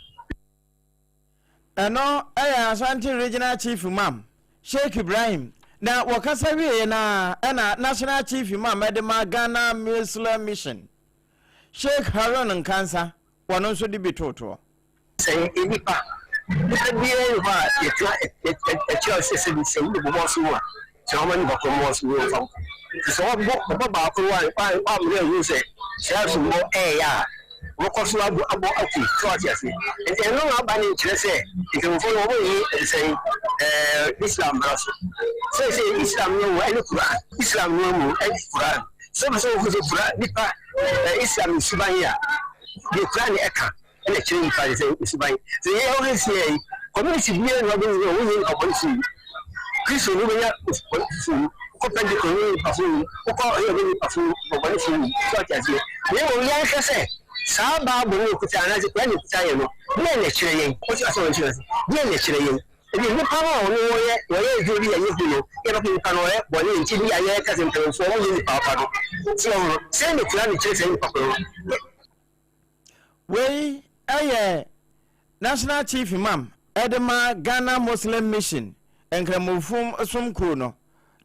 Ɛno yɛ Ashanti Regional Chief Imam, Sheikh Ibrahim, na wɔkasa wieeɛ no ara ɛna National Chief Imam de ma Ghana Muslim Mission, Sheikh Harun Nkansah, wɔno nso de bi tootoɔ. Sɛ nnipa, nnipa biara nni hɔ a yɛtena ɛkyerɛ sɛ sɛ sɛ wode bobɔ so a, sɛ wɔma nnipa korɔ mmɔ so wɔ mfa nti sɛ wɔbɔ ɔbɔ baako no a wɔammerɛ ahu sɛ saa sombɔ ɛɛyɛ a wɔkɔ so abɔ abɔ aku sɛ wɔate ase nti ɛno na aba ne nkyerɛ sɛ nkramofoɔ no wɔn yi ɛsɛn ɛɛ Islam mmara so sɛ sɛ Islam no wɔ ɛne Quran Islam no mu ɛne Quran sɛ wɔsɛ wɔhu sɛ Quran nipa Islam nsuban a deɛ Quran ɛka ɛna ɛkyerɛ nipa sɛ nsuban sɛ yɛ ɔhɛ si yɛ community biara na ɔbɛn yɛ wɔnyɛ nipa bɔne so yi kristo no bɛnya bɔne so yi kɔ pentecost no nipa so yi kɔ ɔyɛ ɔbɛ nipa so bɔne so yi so ate aseɛ na mmom yɛnhwɛ sɛ saa baabo no okuta anaasɛ kura ne okuta yɛ no deɛ na ɛkyerɛ yɛn wɔte asɛ wɔn kyerɛ deɛ na ɛkyerɛ yɛn ebi nipa no a ɔno wɔyɛ wɔyɛ adwuma bi a yɛ hu no yɛbɛka nipa no ɔyɛ bɔne nti bi a yɛka sɛ mpanimfoɔ wɔyɛ nipa pa no sɛ ɔno sɛ ne kura ne kyerɛ sɛ nipa korɔ no. Wei yɛ National Chief Imam de ma Ghana Muslim Mission Nkramofo som kuo no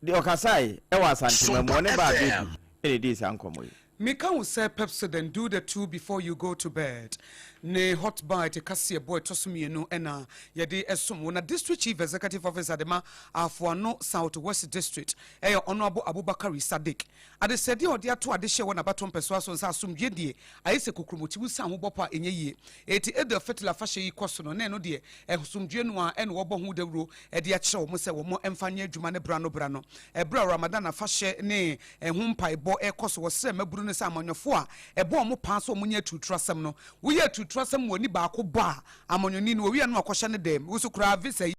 de ɔkasae wɔ Asantema mu. Ɔne Baa Bedu na ɛdii saa nkɔmmɔ yi. Meka wo sɛ Pepsodent do the two before you go to bed ne Hot Bite kaseɛbɔ ɛtɔ so mmienu na yɛde som wo. Na District Chief Executive Officer de ma Afoano South West District ɛyɛ Honourable Abubakari Sadiq. Adesrɛdeɛ a ɔde ato adehyeɛ wɔ n'abatoɔ mpɛsoa so nsa asomdwoeɛ deɛ ayɛ sɛ kokromoti wusa ho bɔpɔ a ɛnyɛ yie. Enti Eid al-Fitr afahyɛ yi kɔ so no, na ɛno deɛ asomdwoeɛ no ara na wɔbɔ ho dawuro de akyerɛ wɔn sɛ wɔn mfa nyɛ adwuma ne berɛ ano berɛ ano. Ɛberɛ a Ramadan afahyɛ ne ɛho mpaebɔ rekɔ so, wɔsrɛ mmabunu no sɛ amanyɔfoɔ a ɛbɔ wɔn paa sɛ wɔnyɛ aturuturasɛm no, woyɛ aturuturasɛm ma w'ani baako bɔ a, amanyɔni no wɔwie a na wakɔhyɛ ne dɛm, wo nso koraa visa yi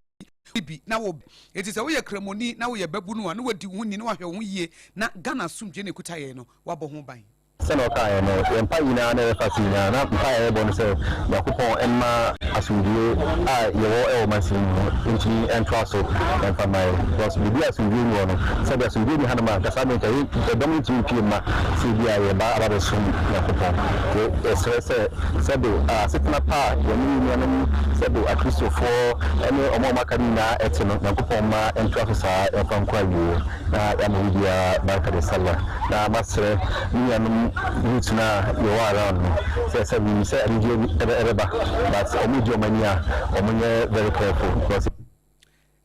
bi na wo eti sɛ woyɛ kramoni na woyɛ babunu a na wadi wo ho ni na wahwɛ wo ho yie na Ghana asomdwoe na ekuta yɛn no wabɔ ho ban. Sɛnea ɔkaeɛ no, yɛn mpaeɛ nyinaa na yɛfa so nyinaa, na mpaeɛ a yɛbɔ ne sɛ Nyankopɔn mma asomdwoeɛ a yɛwɔ wɔ ɔmansin yi mu no ntumi ntoa so mfa mma yɛn. Because baabi a asomdwoeɛ nni hɔ no, sɛdeɛ asomdwoeɛ nni hanom a, anka saa mmerɛ yi nka yɛn dɔm no ntumi mpue mma sɛ ebia yɛreba aba abɛsom Nyankopɔn. Nti yɛsrɛ sɛ sɛbe asetena pa a yɛne yɛn nuanom sɛbe Akristofoɔ ne wɔn a wɔaka no nyinaa te no, Nyankopɔn mma ɛntoa so saa mfa nkɔ awieɛ na yɛama obiara Barka da Sallah. Na masrɛ me nuanom youth no a yɛwɔ around no sɛ sɛ menim sɛ anigyeɛ bi ɛbɛba but wɔn gye wɔn ani a wɔn nyɛ very careful because.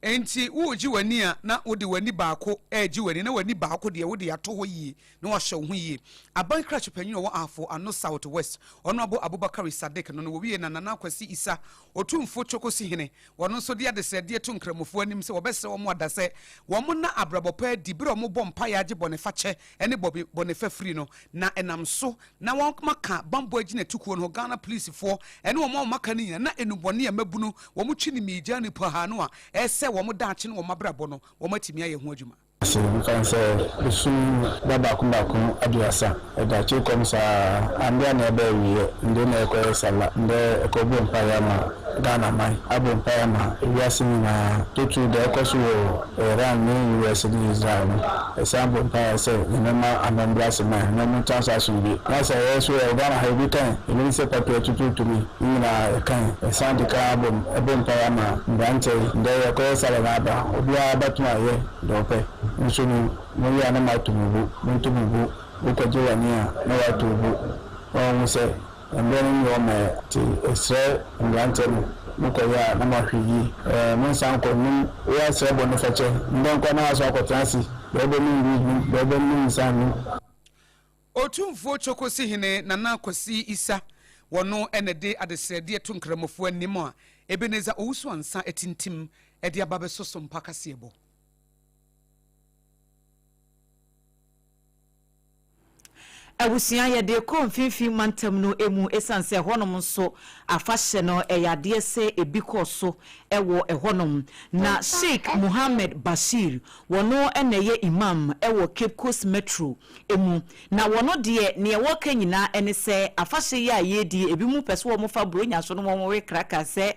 Enti woregye w'ani a, na wode w'ani baako regye w'ani, na w'ani baako deɛ wode ato hɔ yie na wahyɛ wo ho yie. Aban krakye panyin a ɔwɔ Ahafo Ano South West, Honourable Abubakari Sadiq no no wɔwie na Nana Kwasi Issah, Otumfo Chokosi Hene, wɔno nso de adesrɛdeɛ to Nkramofoɔ anim sɛ wɔbɛsrɛ wɔn ada sɛ wɔn nna abrabɔ pa adi berɛ a wɔbɔ mpaeɛ agye bɔnefakyɛ ne bɔne fafiri no, na ɛnam so na wɔaka bammɔ agyinatukuo no ho, Ghana Polisifoɔ ne wɔn a wɔaka no nyinaa, na nnubɔne a mmabunu wɔn twe ne miigya ne puahaa no a ɛresɛe wɔn daakye ne wɔn abrabɔ no, wɔatumi ayɛ ho adwuma. Ase mfa no sɛ bosom da baako baako aduasa ɛda akyiri kɔm saa a ndɛ na ɛbɛ awieɛ nde na ɛkɔyɛ sala ndɛ ɛkɔ bɔ mpaeɛ ama Ghana man abɔ mpaeɛ ama ewiase nyinaa totu deɛ ɛkɔ so wɔ Iran ne US ne Israel no yɛsan bɔ mpaeɛ sɛ Nyame ma ano mbra ase ma yɛn na ɔmo ntra so asomdwie na sɛ yɛ so yɛwɔ Ghana ha ebi ka yɛn ebi ne sɛ papi atutu tumi ne nyinaa yɛka yɛn yɛsan di kan abɔ ɛbɔ mpaeɛ ama mbrantɛ yi ndɛ yɛkɔyɛ sala na aba obiara bɛtom ayɛ deɛ ɔpɛ nso no mo wie a na moato mo bo monto mo bo wokɔgye w'ani a na woato wo bo na wahu sɛ Mbrɛ no nye ɔma ɛ. Ntsi eserɛ mberantsɛ no, mokɔ yɛ a na moahwɛ yie. Ɛɛ, monsan nkɔ nom, wo aserɛ bɔne fakyɛ, ndɛ nkɔ na aso akɔtsena ase, dɛ ebɛnom weed nom, dɛ ebɛnom nsa nom. Otumfoɔ Kyokosihene Nana Kwasi Issah, wɔno na ɛde adesrɛdeɛ to Nkramofoɔ anim a Ebenezer Owusu Ansah atintim de aba abɛsɔ Sompa kaseɛbɔ. Abusua, yɛde rekɔ mfimfini mantam no mu ɛsiane sɛ ɛhɔnom nso afahyɛ no ɛyɛ adeɛ sɛ ɛbi kɔɔ so wɔ ɛhɔnom. Na Sheik Mohammed Bashir, wɔno na ɛyɛ Imam wɔ Cape Coast Metro mu. Na wɔno deɛ neɛ wɔka nyinaa ɛne sɛ afahyɛ yi a yɛredi yi ebinom pɛ sɛ wɔfa Buronya so na wɔwe kraka sɛ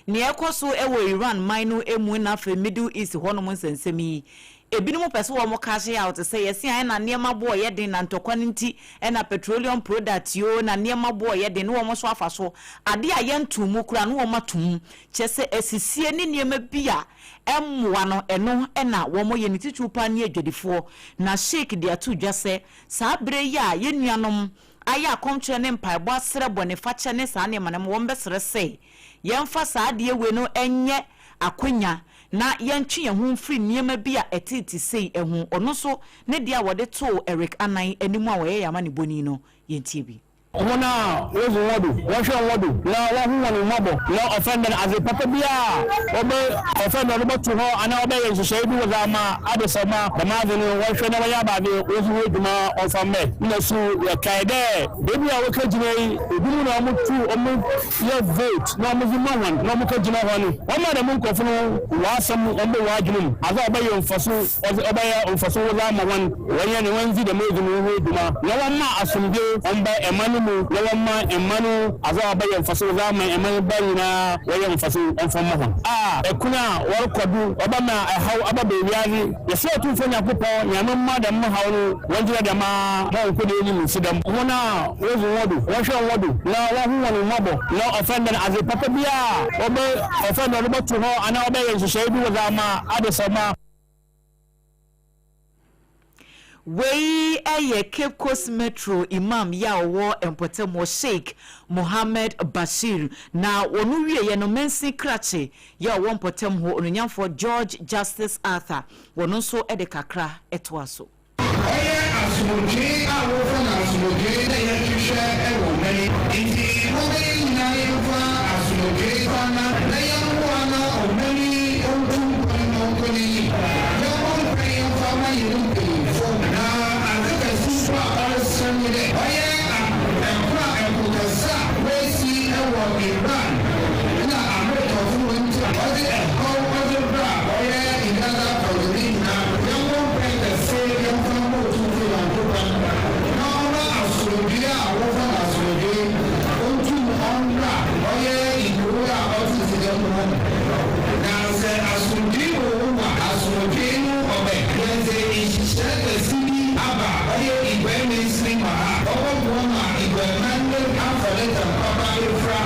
neɛ ɛrekɔ so wɔ Iran man no mu na afei Middle East hɔnom nsɛnsɛm yi. Ebinom pɛ sɛ wɔn cash out sɛ yɛse a ɛna nneɛma boɔ yɛ den na ntɔkwa no nti ɛna petroleum product oo na nneɛma boɔ yɛ den na wɔn nso afa so adeɛ a yɛntoo mu koraa na wɔn ato mu kyerɛ sɛ asisie ne nneɛma bi a ɛmmoa no ɛno na wɔn yɛ ne titiriw paa ne adwadifoɔ. Na Sheik de ato dwa sɛ saa berɛ yi a yɛn nuanom ayɛ akɔmkyerɛ ne mpaebɔ asrɛ bɔnefakyɛ ne saa nneɛma no wɔn bɛsrɛ sɛ yɛmfa saa adeɛ wei no nyɛ akwanya na yɛntwe yɛn ho mfiri nneɛma bi a ɛtete sei ho. Ɔno nso, ne deɛ a wɔde too Eric Anan anim a ɔyɛ yɛn amanebɔni no, yɛntie bi. Hɔn a wodzi hɔn do, wɔhwɛ hɔn do, na wohu hɔn mbɔbɔ, na ɔfɛn dɛ adze papa bi a wɔbɛ ɔfɛn dɛ wɔdze bɔto hɔ anaa wɔbɛyɛ nhyehyɛɛ bi wɔdze ama adesamba, dɛm adze no wɔnhwɛ na wɔnyɛ aba adze wodzi ho dwuma ɔmfa mbɛ. Nna so yɛkae dɛ beebi a wokegyina yi, binom na wɔto wɔn yɛ vote na wɔdze ma hɔn na wɔkɛgyina hɔ no, wɔma dɛm nkorɔfo no w'asɛm wɔbɔ w'adwen mu, adze a ɔbɛyɛ mfaso ɔdze ɔbɛyɛ mfaso wɔdze ama hɔn, wɔnyɛ na wondzi dɛm edzi no ho dwuma, na wɔmma asomdwee ɔmba man no mu, na wɔmma man no adze a ɔbɛyɛ mfaso wɔdze ama man ba nyina wɔyɛ mfaso ɔmfa mma hɔn. A Ɛkwan a wɔrokɔ do ɔbɛma ɛhaw aba bewiadze. Yɛserɛ Otumfoɔ Nyankopɔn Nyame mma dɛm haw no wɔngyina dɛm ara ma ɔnnkɔ n'enyim nnsi dɛm. Hɔn a wodzi hɔn do, wɔhwɛ hɔn do, na wohu hɔn mbɔbɔ, na ɔfɛn dɛn adze papa bi a wɔbɛ ɔfɛn dɛn wɔdze bɔto hɔ anaa wɔbɛyɛ nhyehyɛɛ bi wɔdze ama adesamba. Wei yɛ Cape Coast Metro Imam yi a ɔwɔ mpɔtam hɔ, Sheik Mohammed Bashir. Na wɔno wieɛ no, Mansin Krakye yi a ɔwɔ mpɔtam hɔ, Onuonyamfoɔ George Justice Arthur, wɔno nso de kakra toa so. Ɔyɛ asomdwee a wɔfrɛ no asomdwee na yɛhwehwɛ wɔ nnɛ yi. Ntsi momma hɛn nyina yɛmfa asomdwee kwan na yɛmboa na ɔman yi ontu mpon na ɔnkɔ n'enyim. Yɛmbɔ mpaa mfa mma hɛn mpanyimfo. Na adze kɛse so a ɔreserɛ nye dɛ ɔyɛ ɛko a ɛko kɛse a woesi wɔ Iran na Amerikafo hɔn ntamu ɔdze ɛhaw ɔdze bra ɔyɛ Gaza afɔdze ne nyina. Yɛmbɔ mpaa kɛse yɛmfa mma Otumfo Nyankopɔn na ɔmma asomdwee a wɔfa no asomdwee ontum ɔmbra ɔyɛ nkurow a ɔtsetse dɛm hɔ mu. Na sɛ asomdwee wɔ hɔ mu a, asomdwee no ɔbɛ. Yɛdze nhyehyɛɛ kɛse bi aba ɔyɛ Iguae mansini mu ha a ɔbɔboa ma Iguaeman no afa ne tam papa efura.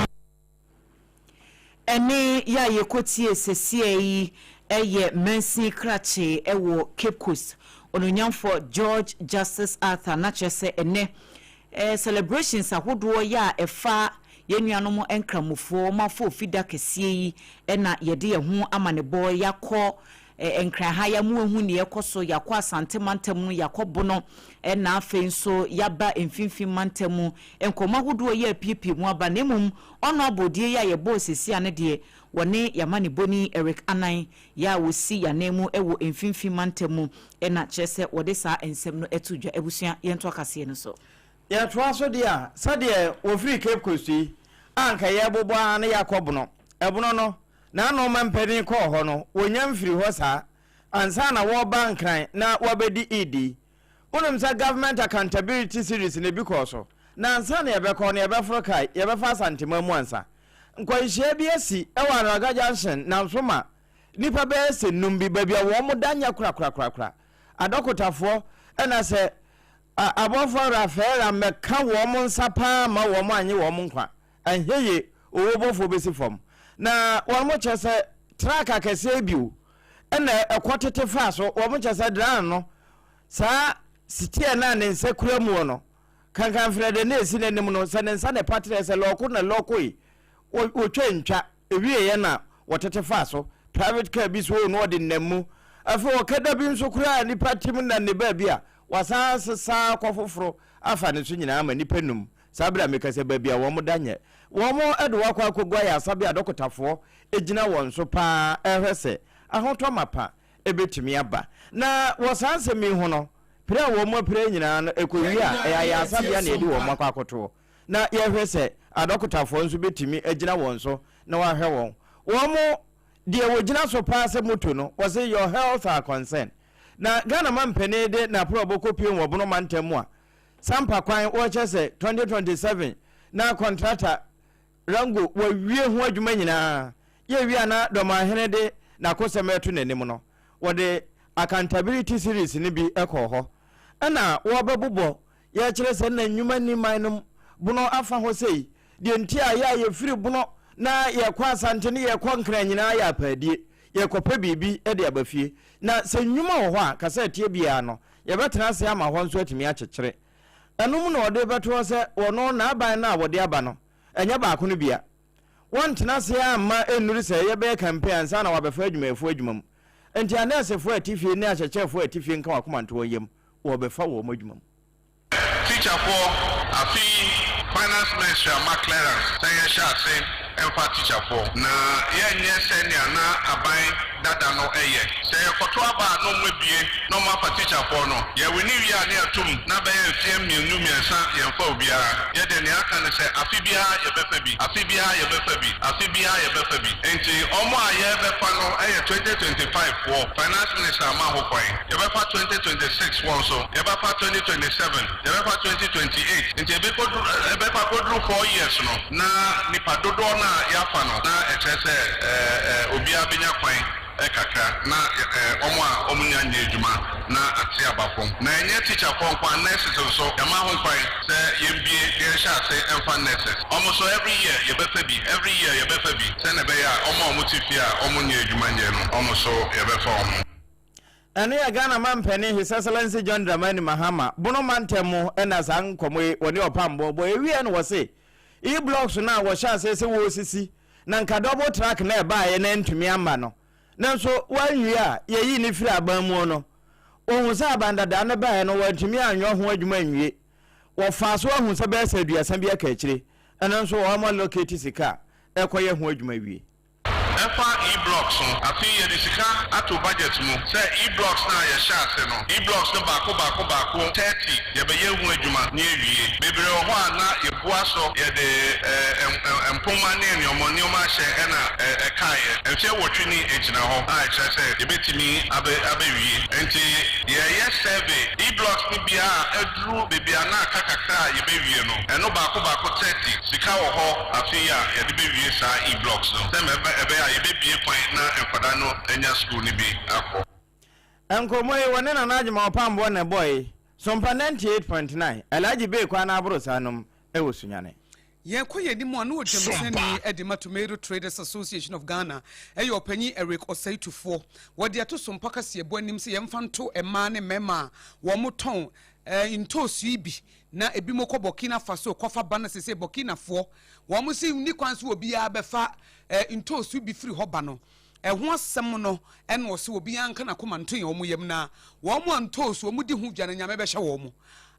Ɛnne yi a yɛkɔtiee sɛsiɛ yi yɛ mansin krakye wɔ Cape Coast, Onuonyamfoɔ George Justice Arthur, na kyerɛ sɛ ɛnnɛ celebrations ahodoɔ yi a ɛfa yɛn nuanom Nkramofoɔ wɔn afoofi da kɛseɛ yi na yɛde yɛn ho amanebɔ yɛakɔ Nkran ha yɛamo ahu neɛ ɛkɔ so, yɛakɔ Asante mantam no, yɛakɔ Bono ɛna afei nso yɛaba Mfimfini mantam mu, nkɔmmɔ ahodoɔ yi apiepie mu aba na mmom ɔno abɔdie yi a yɛbɔɔ seesei ano deɛ wɔne yɛamanebɔni Eric Anan yɛ a wɔsi yɛanan mu wɔ Mfimfini mantam mu na kyerɛ sɛ wɔde saa nsɛm no to dwa. Abusua yɛntoa kaseɛ no so. Yɛtoa so deɛ a, sɛdeɛ wɔfiri Cape Coast yi a anka yɛrebobɔ ara na yɛakɔ Bono. Ɛbono no, N'ano ɔmampanin kɔɔ hɔ no, wɔnnya mfirii hɔ saa ansa na wɔreba Nkran na wɔabɛdi Eid yi. Wonim sɛ Government Accountability Series no ebi kɔɔ so, na ansa na yɛbɛkɔ no yɛbɛforo kae, yɛbɛfa Asanteman mu ansa. Nkwanhyia bi asi wɔ Anraga Junction, Nansoma, nnipa bɛyɛ sɛ nnum bi, baabi a wɔn da nyɛ korakorakorakora. Adɔkotafoɔ na sɛ abɔfoɔ Rafaela mmɛka wɔn nsa paa mma wɔn annye wɔn nkwa. Ɛnhɛ ye owo bɔfoɔ bɛsi fam. Na wɔn kyɛ sɛ truck akɛseɛ bio ɛna ɛkɔ tete faa so. Wɔn kyɛ sɛ dran no saa steer no a ne nsa kura muo no kankanfrɛ de na ɛsi n'anim no sɛ ne nsa na ɛpatrɛ sɛ lɔɔko na lɔɔko yi wɔtwa ntwa ɛwieɛ na wɔtete faa so. Private car bi so o na ɔde nam mu. Afei ɔkada bi nso koraa nipa tim na ne baabi a wasan sesa kɔ foforo afa ne so nyinaa ma nipa num. Saa bere a meka sɛ baabi a wɔn da nyɛ, wɔn de wɔn akɔ akogu ayaresabea a dɔkotafoɔ gyina wɔn so paa rehwɛ sɛ ahotɔ mapa betumi aba. Na wɔ saa nsɛm yi ho no, Pira a wɔn apira nyinaa no, ɛkɔwie a, ɛyɛ ayaresabea na yɛde wɔn akɔ akɔtoɔ. Na yɛhwɛ sɛ adɔkotafoɔ nso bɛtumi agyina wɔn so na wɔahwɛ wɔn. Wɔn deɛ wɔgyina so paa sɛ motto no, wɔse Your health our concern. Na Ghana mampanin de n'aporɔbɔ kɔpue wɔ Bono mantam mu a, Sampa kwan wɔkyɛ sɛ 2027 na kɔntrata Rango wawie ho adwuma nyinaa. Yɛwie a na Dɔmahene de n'akosɛm reto n'anim no, wɔde Accountability Series no bi kɔɔ hɔ. Ɛna wɔrebɛbobɔ yɛkyerɛ sɛ na nnwuma nni man no mu, Bono afa hɔ sei. Deɛ nti a yɛ a yɛfiri Bono na yɛkɔ Asante ne yɛkɔ Nkran nyinaa yɛ apaadie. Yɛrekɔpɛ biribi de aba fie. Na sɛ nnwuma wɔ hɔ a, kasa a ɛteɛ biara no, yɛbɛtena ase ama hɔ nso atumi akyekyere. Ɛno mu na ɔde rebɛto hɔ sɛ ɔno n'aban no a wɔde aba no, ɛnyɛ baako no bia. Wɔntena ase ara mma ɛnnuru sɛ yɛbɛyɛ campaign ansa na wɔabɛfa adwumayɛfoɔ adwuma mu. Enti anɛɛsefoɔ a ɛte fie ne akyerɛkyerɛfoɔ a ɛte fie nka wɔn akoma nto wɔn yam, wɔrebɛfa wɔn adwuma mu. Tikyafoɔ, afe yi Finance Ministry ama clearance sɛ yɛnhyɛ ase mfa tikyafoɔ. Na yɛnyɛ sɛnea na aban dada no yɛ. Sɛ yɛkɔto aba a na ɔmo abue na ɔmo afa tikyafoɔ no. Yɛwini wie a na yɛatom na bɛyɛ mfeɛ mmienu mmiɛnsa yɛnfa obiara. Yɛdeɛ nea aka ne sɛ afe biara yɛbɛfa bi, afe biara yɛbɛfa bi, afe biara yɛbɛfa bi. Enti ɔmo a yɛrebɛfa no yɛ 2025 foɔ, Finance Minister ama ho kwan. Yɛbɛfa 2026 foɔ nso, yɛbɛfa 2027, yɛbɛfa 2028. Nti ɛbɛkɔduru, ɛbɛkɔ akɔduru four years no na nipa dodoɔ no a yɛafa no na ɛkyerɛ sɛ ɛɛ obiara bɛnya kwan kakra na ɛɛ wɔn a wɔnnya nyɛ adwuma na ate aba fam. Na ɛnyɛ teacherfoɔ nko ara, nurses nso yɛama ho kwan sɛ yɛmbue na yɛnhyɛ ase mfa nurses. Wɔn nso every year yɛbɛfa bi, every year yɛbɛfa bi sɛdeɛ ɛbɛyɛ a wɔn a wɔte fie a wɔnyɛ adwuma nyɛ no wɔn nso yɛbɛfa wɔn. Ɛno yɛ Ghana manpanin His Excellency John Dramani Mahama, Bono mantam mu na saa nkɔmmɔ yi wɔne ɔpamboɔ bɔɔ. Ɛwieɛ no wɔse E-blocks no a wɔhyɛ aseɛ sɛ wɔresisi na nka double track no a ɛbaeɛ no antumi amma no, nanso wɔanwie a yɛyii no firii aban mu no, wɔhu sɛ aban dadaa no baeɛ no wɔantumi anyɔ ho adwuma anwie. Wɔfaa so ahu sɛ bɛyɛ sɛ aduasa bi aka akyire, ɛno nso wɔn allocate sika a ɛkɔyɛ ho adwuma wie. Ɛfa E-blocks ho, afei yɛde sika ato budget mu sɛ E-blocks no a yɛhyɛ ase no, E-blocks no baako baako baako 30 yɛbɛyɛ ho adwuma na yɛawie. Bebree wɔ hɔ a na yɛbua so yɛde mpoma ne nneɛma nneɛma ahyɛ ɛna ɛkaeɛ. Mfeɛ nwɔtwe ni ɛgyina hɔ a ɛkyerɛ sɛ yɛbɛtumi abɛ abɛwie. Nti yɛreyɛ survey, E-blocks no biara a aduru baabi a na aka kakra a yɛbɛwie no, ɛno baako baako 30, sika wɔ hɔ. Afe yi a yɛde bɛwie saa E-blocks no, sɛ ɛbɛyɛ a yɛbɛbue kwan na nkwadaa no anya sukuu no bi akɔ. Nkɔmmɔ yi, wɔne Nana Agyemang Ɔpamboɔ na ɛbɔe. Sompa 98.9, Alhaji Bey kwan no aborosan nom wɔ Sunyani. Yɛkɔ yɛn anim a, na odwamtenani de ma Tomato Traders Association of Ghana yɛ Ɔpanyin Eric Osei Tufoɔ. Wɔde ato Sompa kaseɛbɔ anim sɛ yɛmfa nto mmaa ne mmarima a wɔtɔn ntoosi yi bi Na ebinom kɔ Burkina Faso kɔfa ba no sesei Burkinafoɔ wɔn se nni kwan sɛ obiara bɛfa eh, ntoosi bi firi hɔ ba no. Ɛho asɛm no ɛna ɔse obiara nka n'akoma nto yɛn wɔn yam na wɔn a ntoosi wɔn di ho dwa no Nyame bɛhyɛ wɔn.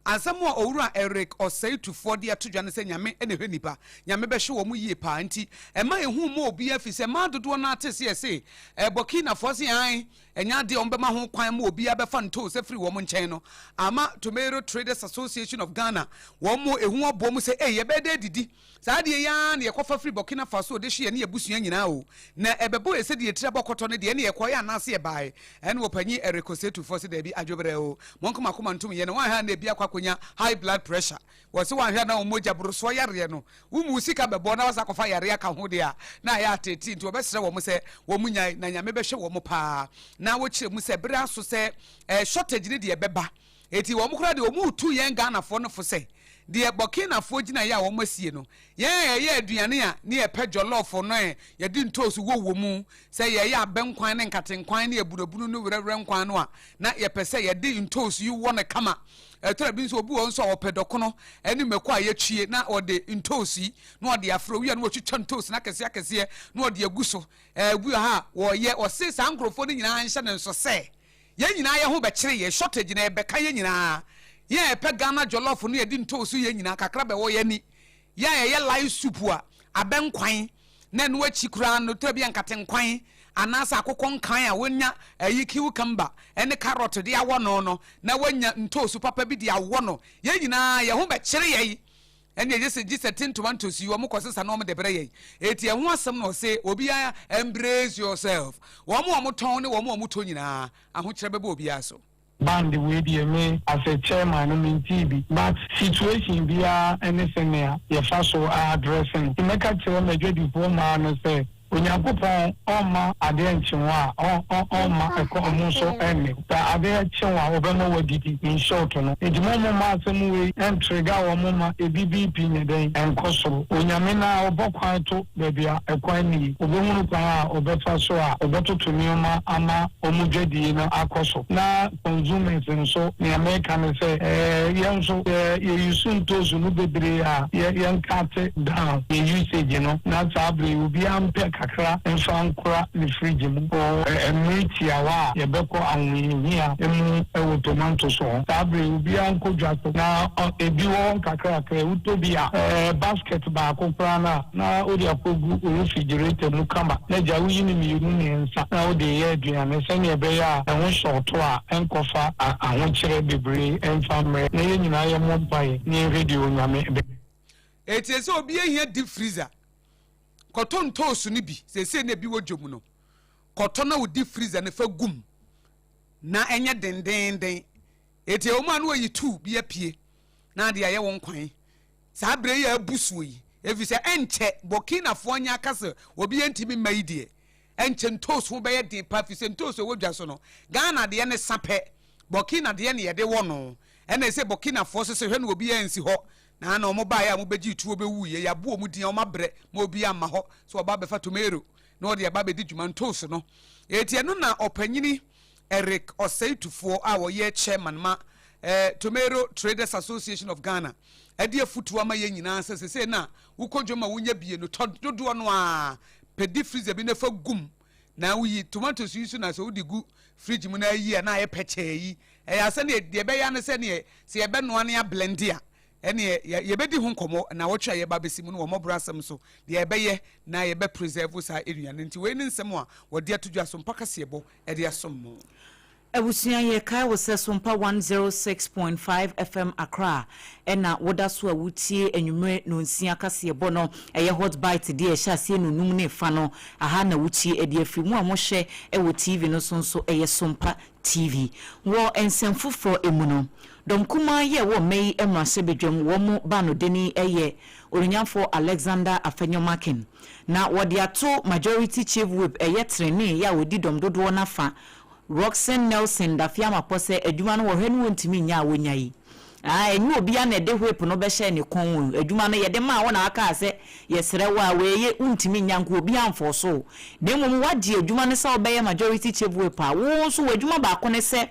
Asɛm a Owura Eric Osei Tufoɔ de ato dwa ne sɛ Nyame na ɛhwɛ nipa, Nyame bɛhyɛ wɔn yie paa nti ɛmma ehu mmɔ obiara firi sɛ mmaa dodoɔ no ara te sɛ yɛse eh, Burkinafoɔ se ae Ɛnyɛ ade a wɔbɛma ho kwan ma obiara bɛfa ntoosi afiri wɔn nkyɛn no ama Tomato Traders Association of Ghana wɔn ehu aboɔ mu sɛ ei yɛbɛyɛ dɛ adidi saa adeɛ yi ara na yɛkɔfa firi Burkina Faso de hye yɛne yɛn abusua nyinaa o na ɛbɛbɔ yɛ sɛdeɛ tiri abɔ kɔtɔ no deɛ ɛne yɛkɔeɛ anaase yɛbaeɛ ɛne ɔpanyin Eric Osei Tufoɔ se daabi adwobrɛ o monka mo akoma ntom yɛ na wɔanhwɛ a na ebi akɔ akɔnya high blood pressure Wɔse wanhwɛ a na wo mogya borosoɔ yareɛ no, wo mu sika bɛbɔ na wasan akɔfa yareɛ aka ho deɛ a, na ayɛ ateetee nti wɔbɛsrɛ wɔn sɛ wɔn nyae na Nyame bɛhwɛ wɔn paa. Na wɔkyerɛ mu sɛ berɛ aso sɛ eh, shortage no deɛ ɛbɛba. Eti wɔn koraa deɛ wɔn retu yɛn Ghanafoɔ no fo sɛ deɛ Burkinafoɔ gyinaeɛ a wɔn asie no, yɛn a yɛyɛ aduane a ne yɛpɛ jollof no ɛ, yɛde ntoosi wɔ wɔ mu, sɛ yɛyɛ abɛnkwan ne nkatenkwan ne abunabunu ne werɛwerɛ nkwan no a, na yɛpɛ sɛ yɛde ntoosi yi wɔ no kama. Ɛtɔ bi nso obi wɔ hɔ nso a ɔpɛ dɔkono ne mako a yɛatwie na ɔde ntoosi na ɔde afra owie a na watwitwa ntoosi no akɛseɛ akɛseɛ na ɔde agu so. Ɛɛ obi wɔ ha a wɔyɛ ɔse saa nkurɔfoɔ no nyinaa nhyɛ ne nso sɛ yɛn nyinaa yɛn ho bɛkyere yɛn shortage na ɛbɛka yɛn nyinaa. Yɛn a yɛpɛ Ghana jollof no yɛde ntoosi yɛn nyinaa kakra bɛwɔ yɛn ani. Yɛn a yɛyɛ light soup a abɛnkwan na ɛno akyi koraa no tɔ bi a nkatenkwan. anaasɛ akokɔ nkan a wonya ayi cucumber ne carrot de awɔ no no, na woanya ntoosu papa bi de awɔ no, yɛn nyinaa yɛn ho bɛkyere yɛn. Ɛnneɛ gye sɛ gye sɛ tin tomatoes yi wɔn kɔ sesa na wɔn de brɛ yɛn. Eti ɛho asɛm na ɔse obiara embrace yourself. Wɔn a wɔtɔn ne wɔn a wɔtɔ nyinaa, ahokyerɛ bɛba obiara so. Band wei deɛ me as a chairman no mentee bi but situation biara ne sɛnea yɛfa so address no. Nti mɛka kyerɛ m'adwadifoɔ mmaa no sɛ Onyankopɔn ɔmma adeɛ nkye wo a ɔmma ɛkɔ ɔmo nso nne wo. Sɛ adeɛ kye wo a ɔbɛma woadidi in short no. Nti mo momma asɛm wei ntrigger wɔn mma ebi BP nyɛ dɛn nkɔ soro. Onyame no ara ɔbɔ kwan to baabi a ɛkwan nni. Ɔbɛhunu kwan a ɔbɛfa so a ɔbɛtoto nneɛma ama wɔn dwadie no akɔ so. Na consumers nso nea meka ne sɛ yɛn nso sɛ yɛ use ntoosu no bebree a yɛ yɛn cut down yɛ usage no na saa bere yi obiara mpɛ kakra mfa nkora ne fridge mu wɔ mmere tiawa a yɛbɛkɔ ahohiahia mu wɔ tomatoes ho. Saa bere yi obiara nkɔ dwa so na ebi wɔ hɔ nkakrakra wotɔ bi a basket baako koraa no a na wode akɔgu wo refrigerator mu kama na gya woyi no mmienu mmiɛnsa na wode reyɛ aduane sɛnea ɛbɛyɛ a ɛho hyɔɔto a ɛnkɔfa ahokyerɛ bebree mfa mmrɛ na yɛn nyinaa yɛmmɔ mpaeɛ na yɛnhwɛ deɛ Onyame bɛyɛ. Enti ɛsɛ sɛ obiara hia deep freezer. Kɔtɔ ntoosu no bi, seesei na ebi wɔ dwom no. Kɔtɔ na wo deep freezer no fa gu mu na ɛnyɛ dendeenden. Enti ɛwɔ mu a na wɔyi tu bi apue na ade ayɛ wo nkwan. Saa berɛ yi a abu soɔ yi, ɛfiri sɛ ɛnkyɛ Burkinafoɔ anya aka sɛ obiara ntumi mma yi deɛ, ɛnkyɛ ntoosi ho bɛyɛ den paa firi sɛ ntoosi a ɛwɔ dwa so no, Ghana deɛ ne sa pɛ, Burkina deɛ ne yɛde wɔ no. Ɛna ɛsɛ Burkinafoɔ so sɛ hwɛ na obiara nsi hɔ. Na na wɔn baeɛ a wɔbɛgyee tuo bɛwuiɛ, yɛabo wɔn din a wɔabrɛ ma obiara amma hɔ sɛ wɔba abɛfa tomato na wɔde aba abɛdi dwuma ntoosi no. Enti ɛno na ɔpanyini Eric Osei Tufoɔ a ɔyɛ chairman ma Tomato Traders Association of Ghana de afutuo ama yɛn nyinaa sɛ sesei no a wokɔ dwom a wonya bie no tɔ dodoɔ no ara pɛ di freezer bi na fa gum na woyi tomatoes yi so na sɛ wode gu fridge mu na ayi a na ayɛ pɛkyɛɛ yi ɛyɛ asɛ ne deɛ ɛbɛyɛ ne sɛ neɛ sɛ yɛbɛnoa ne ablende a ɛneɛ yɛbɛdi ho nkɔmmɔ na wɔtwe a yɛba bɛsi mu no wɔ mmɔborɔ asɛm so deɛ ɛbɛyɛ na yɛbɛ preserve saa nnuane nti wei ne nsɛm a wɔde ato dwa so mpa kaseɛbɔ de asom mo. Abusua yɛkae wo sɛ Sompa 106.5 FM Accra ɛna woda so a wotie anwummere nonsia kaseɛbɔ no, ɛyɛ Hot Bite deɛ ɛhyɛ aseɛ nonum ne fa no, aha na wotie ɛde afiri mu a mohwɛ ɛwɔ TV no so nso ɛyɛ Sompa TV. Wɔ nsɛm foforɔ mu no, dɔm kumaa yi a ɛwɔ mma yi mmarahyɛbadwam wɔn baanodani yɛ Onunyamfoɔ Alexander Afenyo-Markin. Na wɔde ato Majority Chief Whip ɛyɛ trenee yɛ a ɔdi dɔm dodoɔ no afa, Rockson Nelson Dafeamapɔ sɛ adwuma no wɔhwɛ no wɔntumi nyɛ a wɔnya yi. Aah ɛnyɛ obiara na ɛde whip no bɛhyɛɛ ne kɔn o, adwuma no yɛde maa wo na woakaa sɛ yɛsrɛ wo a wei ye wontumi nyɛ anka obiara amfɔɔso wo na mmom woagye adwuma no sɛ wobɛyɛ Majority Chief Whip a wo nso w'adwuma baako ne sɛ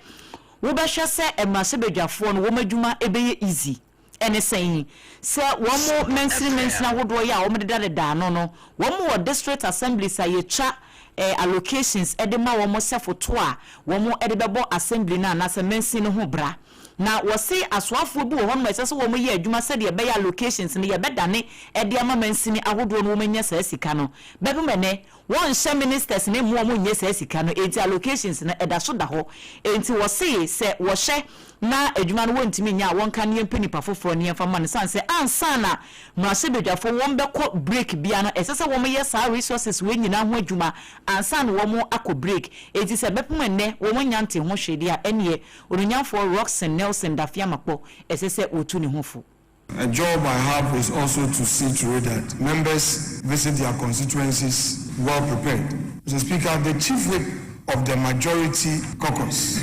wobɛhwɛ sɛ mmarahyɛbadwafoɔ no wɔn adwuma bɛyɛ easy. Ɛne sɛn? Sɛ wɔn mansini mansini ahodoɔ yi a wɔdedadeda ano no, wɔn wɔ district assemblies a yɛtwa eh, allocations de ma wɔn sɛ foto a wɔn de bɛbɔ assembly no anaasɛ mansini no ho bra. Na wɔse asoafoɔ bi wɔ hɔnom a ɛsɛ sɛ wɔn yɛ adwuma sɛdeɛ ɛbɛyɛ allocations no yɛbɛdane de ama mansini ahodoɔ no wɔn anya saa sika no. Bɛpem ɛnɛ, wɔnhyɛ ministers no mmoa wɔn nyɛ saa sika no, enti allocations no ɛda so da hɔ. Enti wɔse sɛ wɔhyɛ na adwuma no wɔntumi nyɛ a wɔnka ne yɛmpɛ nipa foforɔ ne yɛmfa mma no sane sɛ ansa na mmarahyɛbadwafoɔ wɔn bɛkɔ break biara no ɛsɛ sɛ wɔn yɛ saa resources wei nyinaa ho adwuma ansa na wɔn akɔ break. Enti sɛ ɛbɛpem ɛnnɛ wɔn nnya ntee ho hwee deɛ a ɛneɛ Onuonyamfoɔ Rockson Nelson Dafeamakpɔ ɛsɛ sɛ wɔtu ne ho fo. A job I have is also to see to it that members visit their constituencies well prepared. Mr. Speaker, the chief whip of the majority caucus,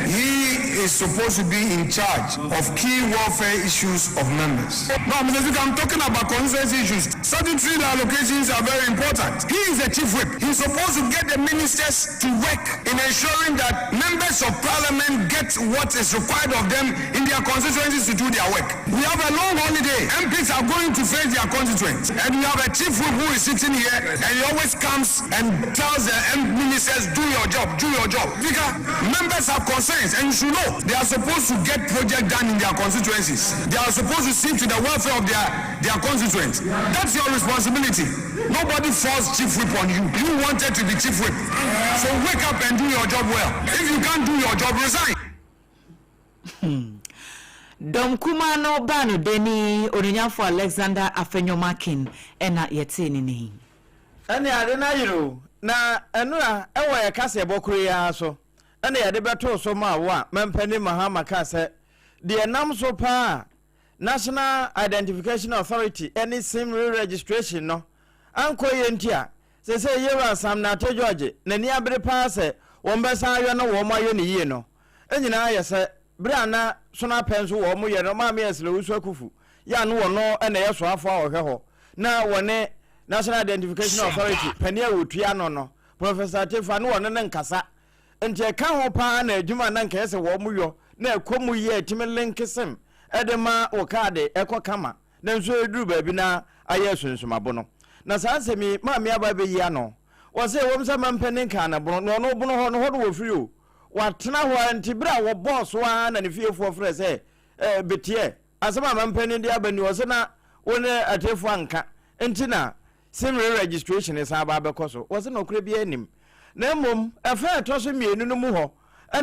he is supposed to be in charge of key welfare issues of members. No, Mr. Speaker, I'm talking about constituency issues. Statutory allocations are very important. He is the chief whip. He's supposed to get the ministers to work in ensuring that members of parliament get what is required of them in their constituencies to do their work. We have a long holiday. MPs are going to face their constituents. And we have a chief whip who is sitting here and he always comes and tells the ministers, do your job, do your job. Speaker, members have concerns and you should know. No, they are supposed to get project done in their constituencies. They are supposed to see to the welfare of their, their constituents. That's your responsibility. Nobody forced chief whip on you. You wanted to be chief whip. So wake up and do your job well. If you can't do your job, resign. Dɔm kumaa no baa no dani Onuonyamfo Alexander Afenyo-Markin na yɛtee ne nne yi. Ɛne ade no ayere o. Na ɛnora ɛwɔ yɛ kaseɛbɔ koro yi ara so ɛna yɛde bɛtoo so maa wo a Mampanin Mahama kaa sɛ deɛ ɛnam so paa a National Identification Authority ɛne sim re-registration no ankɔ yie nti a seesei Yewura Sam Nartey George n'ani abere paa sɛ wɔn bɛsan ayɔ na wɔn ayɔ no yie no nyinaa yɛ sɛ bere a na Sono Apɛ nso wɔn yɛ no Maame Ursula Owusu Akuffo yɛ a no wɔno na ɛyɛ soafoɔ a ɔhwɛ hɔ na wɔne National Identification Authority panin a wɔtua ano no Professor Tefa no wɔne no nkasa nti ɛka ho paa na adwuma a na nka ɛyɛ sɛ wɔn yɔ na ɛkɔ mu yie a ɛtumi linke sim de ma wo kaade ɛkɔ kama nanso ɛduru baabi na ayɛ asunsumabo no. Na saa nsɛm yi Maame aba abɛyi ano. Wɔse ɛwom sɛ mampanin kaa no bono na ɔno bono hɔ no hɔ no wɔfiri o. Watena hɔ ara nti berɛ a wɔbɔɔ so ara na ne fiefoɔ frɛ sɛ eh, Beteɛ, asɛm a mampanin de aba ni ɔse na wo ne atiefoɔ anka nti na Sim re-registration san aba abɛkɔ so. Wɔse nɔkorɛ biara nnim. Na mmom ɛfa a ɛtɔ so mmienu no mu hɔ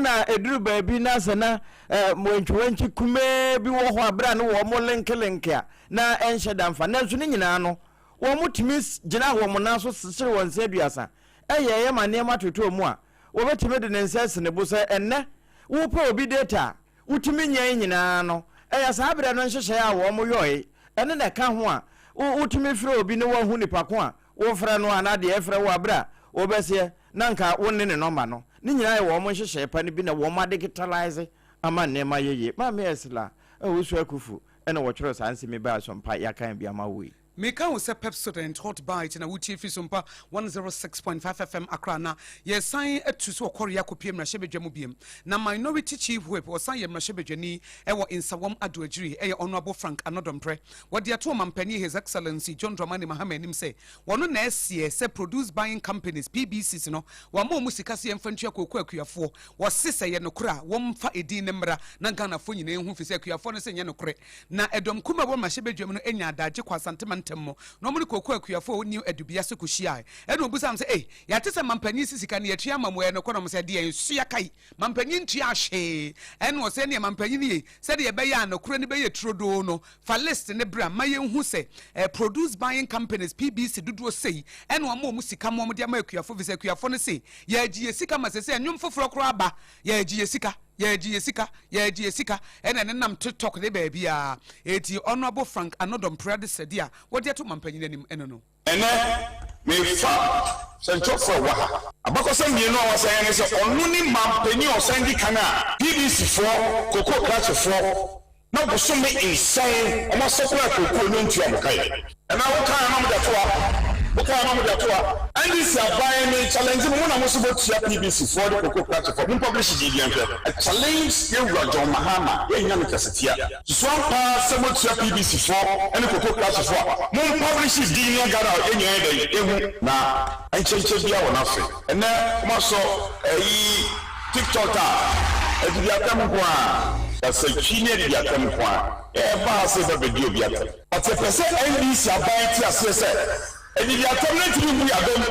na ɛduru baabi na sɛ na wantwiwantwi kumaa bi wɔ hɔ a berɛ a ne wɔn lenkelenke a na ɛnhyɛ da mfa. Nanso ne nyinaa no wɔtumi gyinaa wɔn nan so sekyere wɔn nsa aduasa yɛeɛ ma nneɛma totɔɔ mu a wɔbɛtumi de ne nsa asi ne bo sɛ ɛnnɛ wopɛ obi data a wotumi nyae nyinaa no, ɛyɛ saa berɛ no nhyehyɛeɛ a wɔyɔe. Ɛno na ɛka ho a wotumi frɛ obi na wahu nipa ko a wofrɛ no anaa deɛ ɛfrɛ wo a berɛ a wobɛseɛ na anka wonne ne nɔmba no. Ne nyinaa yɛ wɔn nhyehyɛe pa no bi na wɔn adigitalaise ama nneɛma ayɛ yie. Maame Ursula Owusu Akuffo na wɔtwerɛɛ saa nsɛm yi baa Asompa yɛakan bi ama wo yi. Meka wo sɛ Pepsodent Hot Bite na wotie firi Sompa 106.5 FM Accra na yɛresan atu so wɔ Kɔrea akɔpue mmarahyɛbadwa mu biom. Na Minority Chief Whip, ɔsan yɛ mmarahyɛbadwani wɔ Nsawam Adoagyiri, yɛ Honourable Frank Anodɔmprɛ. Wɔde ato Ɔmampanin His Excellency John Dramani Mahama anim sɛ wɔno na ɛseɛ sɛ Produce Buying Companies, PBCs, no wɔama wɔn sika sɛ yɛmfa ntua kooko akuafoɔ. Wɔse sɛ ɛyɛ nokorɛ a wɔmfa edin no mmra na Ghanafoɔ nyinaa nhu firi sɛ akuafoɔ no se ɛnyɛ nokorɛ. Na ɛdɔm kumaa a ɛwɔ mmarahyɛbadwam no nyaa adagye kɔɔ Asante mantam mu, na wɔne kooko akuafo a wɔnni Adubiase kohyiae. Ɛnna wɔbisaa wɔn sɛ, Ei, yɛate sɛ mampanyin si sika no, yɛatua ama mo, ɛyɛ nokorɛ? Na wɔn sɛ, Ɛdeɛn so yɛaka yi? Mampanyin ntuaa hwee. Ɛnna wɔsɛ, Ɛnneɛ mampanyin ye, sɛdeɛ ɛbɛyɛ a nokorɛ no bɛyɛ turodoo no, fa list no bra ma yɛnhu sɛ eh, Produce Buying Companies, PBC, dodoɔ sei ɛna wɔama wɔn sika ma wɔde ama akuafo, ɛfiri sɛ akuafo no se, yɛregye yɛn sika ma seesei nnwom foforɔ koraa aba, yɛregye yɛn sika. Yɛregye yɛ sika, yɛregye yɛ sika, ɛna ɛnenam TikTok ne baabiara. Enti Honourable Frank Anodɔm Prɛ adesrɛdeɛ a wɔde ato ɔmanpanyin anim ɛno no. Ɛnnɛ, mefa sɛnkyerɛwfo a ɛwɔ ha. Abakɔsɛm mmienu a wɔasan yɛ ne sɛ ɔno ne manpanin a ɔsan di kan a PBC foɔ, kokoo krakyefoɔ, na bosome nsan wɔn asɔpra kookoo no ntua mo kae. Ɛna wo kaa na mo de ato ha, wo kaa na mo de ato ha. NDC aban me challenge mo, mo na mo se mo tua PBC foɔ de kookoo krakye foɔ, mo publish din bi nhwɛ. I challenge yɛ wura John Mahama, yɛ nnya no kasatia. Susu ampa ara sɛ mo tua PBC foɔ ne kookoo krakye foɔ a, mo publish din ne Ghana yɛ nyinaa yɛ dɛn yɛ hu. Na nkyɛnkyɛn biara wɔ n'afe. Ɛnɛ mo asɔ ɛyi. TikTok a, adidi atɛm nko ara. Kasatwi ne adidi atɛm nko ara. Yɛba ha sɛ yɛba bɛdi obi atɛm. But yɛpɛ sɛ NDC aban te aseɛ sɛ adidi atɛm no ntumi mmu yɛn abam.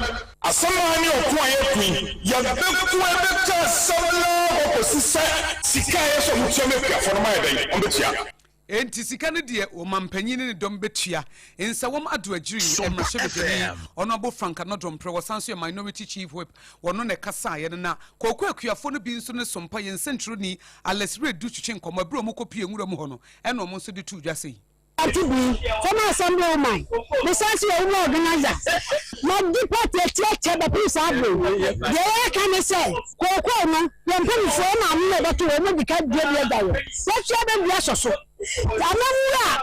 Asɛm a ne ɔko a yɛko yi, yɛbɛko ɛbɛka asɛm no ara kɔsi sɛ sika a ɛyɛ sɛ wɔtua ma akuafoɔ no wɔayɛ dɛn? Wɔbɛtua. Enti sika no deɛ ɔmampanyin ne ne dɔm bɛtua. Nsawam Ado Agyiri, mmarahyɛbadwani, Honourable Frank Anodom Prɛ, ɔsan nso yɛ Minority Chief Whip, wɔno na ɛkasaeɛ no. Na Kwaku Akuafoɔ no bi nso ne Sompa yɛn nsɛntwerɛni Alex Wiredu twetwe nkɔmmɔ ɛberɛ a wɔkɔpuee nwura mu hɔ no, ɛna wɔn nso de too dwa sei. Party bi, former assembly woman, mesan nso yɛ women organizer. Madi party akyi akyɛ bɛpem saa bere yi. Deɛ yɛreka ne sɛ, kookoo no, yɛn mpanimfoɔ, yɛn maame na ɛbɛto wɔn, wɔadi ka dua bi agya yɛn. Yɛatua bɛdua sɔ so. Amammuo a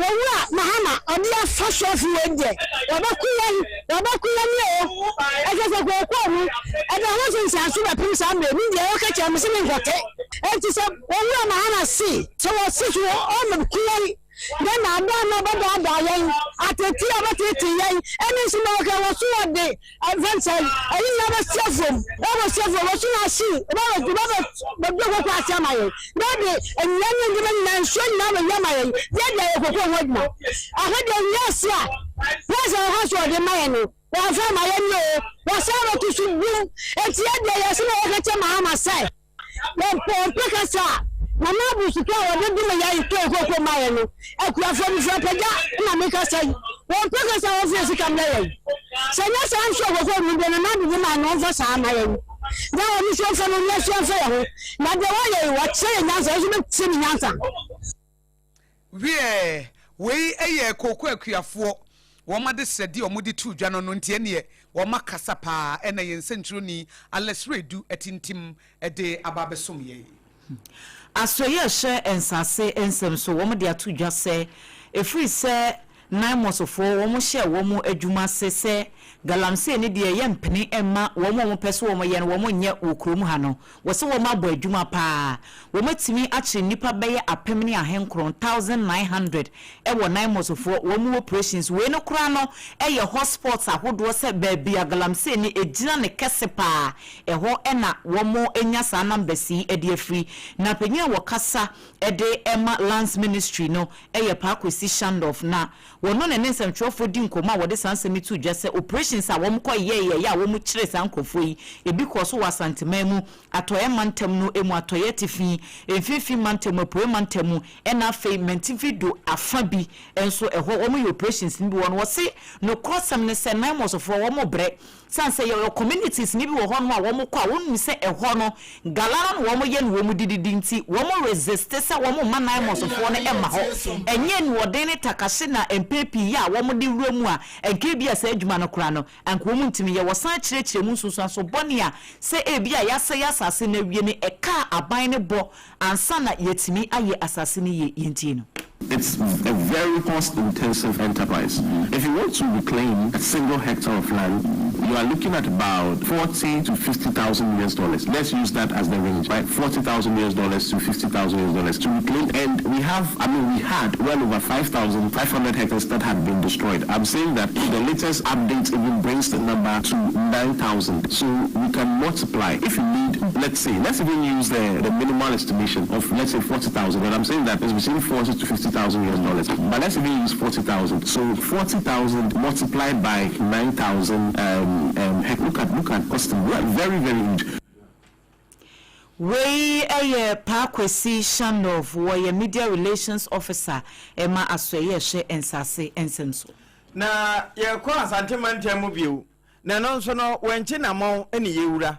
Owura Mahama ɔde afa so afi wei deɛ, wɔbɛko yɛn, wɔbɛko yɛn o. Ɛsɛ sɛ kookoo no, ɛda ho nsensanso bɛpem saa mmerɛ yi. Me deɛ wɔka kyerɛ me sɛ menkɔte. Enti sɛ Owura Mahama se, sɛ wɔse so ɔmmɛko yɛn. Dɛ naadaa na ɔbɛdaadaa yɛn, ateetee a ɔbɛteetee yɛn, ɛne nso na ɔka wɔ so ɔde ɛfɛn sɛ ɛyi nyinaa bɛsi afom, ɛbɛsi afom, wɔ so na ahye, ɔbɛbɛ bɛbue koko ase ama yɛn, na ɔde nnua ne nneɛma nyinaa, nsuo nyinaa bɛyɛ ama yɛn, na yɛde ayɛ koko ho adwuma. Ɛha deɛ nyɛ ase a, pɛsɛ ɔha so ɔde ma yɛn no, wɔamfa ama yɛn o, wɔsan bɛto so bum, enti yɛ deɛ yɛse na yɛka kyɛ Mahama sɛ, Wɔmpɛ ɔmpɛ kasa a Nana Abu sika a wɔde dome yɛn tɔɔ koko maa yɛn no. Akuafoɔ mefiri Apagya na mekasa yi. Wɔmpɛ kasa a wɔmfa yɛn sika mmrɛ yɛn. Sɛ ɛnyɛ saa nso a koko no deɛ Nana Ado de maa no ɔmfa saa mma yɛn. Na ɔno nso ɔmfa no nyɛ so mfa yɛn ho. Na deɛ wayɛ yi wakyerɛ yɛn nyansa yɛn nso bɛtie ne nyansa. Wiɛ, wei yɛ kooko akuafoɔ wɔn adesrɛdeɛ a wɔde too dwa no no nti ɛneɛ wɔn akasa paa ɛna yɛn nsɛntwerɛni Alex Redu atintim de aba abɛsom yɛn. Asoɛeɛ a ɛhyɛ nsase nsɛm so, wɔde ato dwa sɛ ɛfiri sɛ Naimosfoɔ wɔn hyɛɛ wɔn adwuma ase sɛ galamsey no deɛ yɛmpene mma wɔn a wɔpɛ sɛ wɔyɛ no wɔn nyɛ wɔ kurom ha no. Wɔse wɔn abɔ adwuma paa. Wɔn atumi akyere nnipa bɛyɛ 1900, 1,900, wɔ Naimosfoɔ wɔn operations. Wei no koraa no yɛ hot spots ahodoɔ sɛ baabi a galamsey no gyina no kɛse paa. Ɛhɔ na wɔn nya saa numbers yi de afiri. Na panyin a wɔkasa de ma Lands Ministry no yɛ Paa Kwesi Schandorf na wɔno ne ne nsɛmtwerɛfoɔ di nkɔmmɔ a wɔde saa nsɛm yi too dwa sɛ operations a wɔn kɔ yɛeɛ a wɔn kyeree saa nkorɔfoɔ yi ebi kɔɔ so wɔ Asanteman mu, Atɔeɛ mantam no mu, Atɔeɛ Atifi, Mfimfini mantam mu, Apueɛ mantam mu ɛna afei Mantifi do afa bi nso ɛhɔ wɔn yɛ operations no bi wɔ no. Wɔse nokorɔsɛm ne sɛ Naimosfoɔ wɔn brɛ Sane sɛ yɛwɔ communities no bi wɔ hɔ nom a wɔn kɔ a wɔn nim sɛ ɛhɔ no gala no na wɔn yɛ no wɔn dididi nti wɔn resist sɛ wɔn mma Naimos foɔ no mma hɔ. Ɛnyɛ aniɔden ne takahye na mpɛn pii yɛ a wɔn de wura mu a anka ebia saa adwuma no koraa no anka wɔn ntumi yɛ. Wɔsan kyerɛkyerɛ mu nsunsuanso bɔne a sɛ ebia yɛasɛe asase no awie no ɛka a aban no bɔ ansa na yɛatumi ayɛ asase no yie. Yɛntie no. It's a very cost-intensive enterprise. If you want to reclaim a single hectare of land, you are looking at about 40 to 50,000 US dollars. Let's use that as the range, right? 40,000 US dollars to 50,000 US dollars to reclaim. And we have, I mean, we had well over 5,500 hectares that had been destroyed. I'm saying that the latest update even brings the number to 9,000. So we can multiply. If you need, let's say, let's even use the, the minimal estimation of, let's say, 40,000. But I'm saying that it's between 40 to 50,000 US dollars. But let's even use 40,000. So 40,000 multiplied by 9,000, um, um, heck, look at, look at cost. Very, very huge. Wei yɛ Paa Kwesi Shandorf, wɔyɛ Media Relations Officer ma Asoɛeɛ a Ɛhwɛ Nsase Nsɛm So. Na yɛkɔ Asante mantam mu bio, na ɛno nso no, wɔnkye namɔn ne yɛwura.